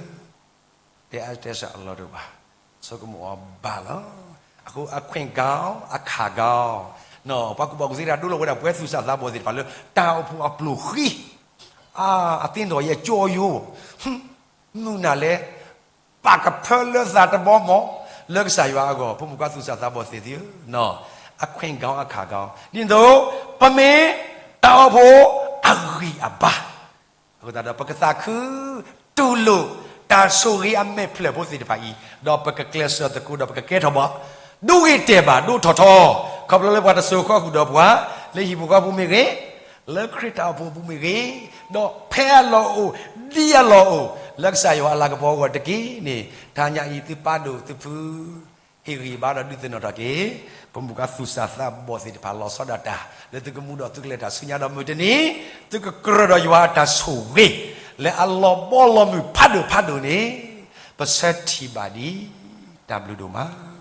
တဲအတဲစၢ်အလီၢ်တအိၣ်ဘၣ်, ဆိကမိၣ်အီၤဘၣ်လီၤ. အဃိအခွင့်ကောင်း, အခါကောင်း, ပှၤကူၣ်ဘၣ်ကူၣ်သ့တၢ်ဒိလီၤဝဲဒၣ်ပှၤသူၣ်စၢ်သးဘီၣ်သ့ၣ်တဖၣ်လၢ တၢ်အိၣ်ဖှိၣ်အပျိၢ်ဃံ, အသ့ၣ်နီၣ်ယဲၢ်ကၠီယိ, မုၢ်နၤလဲၣ်, ပာ်ကဖၢလၢသးတဘီမီၤ, လၢကစၢ်ယွၤအဂီၢ် ဖိမုၣ်ခွါသူၣ်စၢ်သးဘီၣ်သ့ၣ်သုဧၢ, အခွင့်ကောင်း, အခါကောင်း, ဒ်န့ၣ်အသိး, ပမ့ၢ်တၢ်အိၣ်ဖှိၣ်အဂံၢ်အဘါ, အဃိသတးဒီးပကသးခု တူၢ်လိာ်တၢ်ဆိၣ်ဂ့ၤအမဲာ်ဖျၢၣ်ဖိသ့ၣ်တဖၣ်အံၤ, ဒီးပကကျဲးစၢးသကိးဒီးပကကဲထီၣ်ဘၣ်, ဒိဂ့ၤတဲာ်ဘၣ်ဒိထီၣ်ထီ, ခီဖျိလၢပှၤတစိၤဃီဃုာ်ဒီးပှၤ, လၢဟံၣ်ပူၤဃီပူၤမ့ၢ်ဂ့ၤ, လၢခရံာ်တၢ်အိၣ်ဖှိၣ်အပူၤမ့ၢ်ဂ့ၤ, ဒီးဖဲအလီၢ်အိၣ်, ဒ်အလီၢ်အိၣ်, လၢကစၢ်ယွၤအလၤကပီၤအဂီၢ်တက့ၢ်န့ၣ်, တနံၤအံၤသုပၢ်ဒိၣ်သုဖု ဟ့ၣ်ဂံၢ်ဘါဒီးဒုးသ့ၣ်နီၣ်ထီၣ်က့ၤ, ပမုၢ်ကါသူၣ်စၢ်သးဘီၣ်သ့ၣ်တဖၣ်လီၤဆီဒၣ်တၢ်, လၢသုကမူဒီးသုကလဲၤတၢ်ဆူညါဒီးမုၢ်တနံၤ, သုကကြၢးဒီးယွၤအတၢ်ဆိၣ်ဂ့ၤ, လၢအလီၤဘီလီၤမုၢ်ဖးဒိၣ်ဖးဒိၣ်န့ၣ်, ပဆၢထံၣ်ဘၣ်ဒံး, တၢ်ဘျုးဒိၣ်မး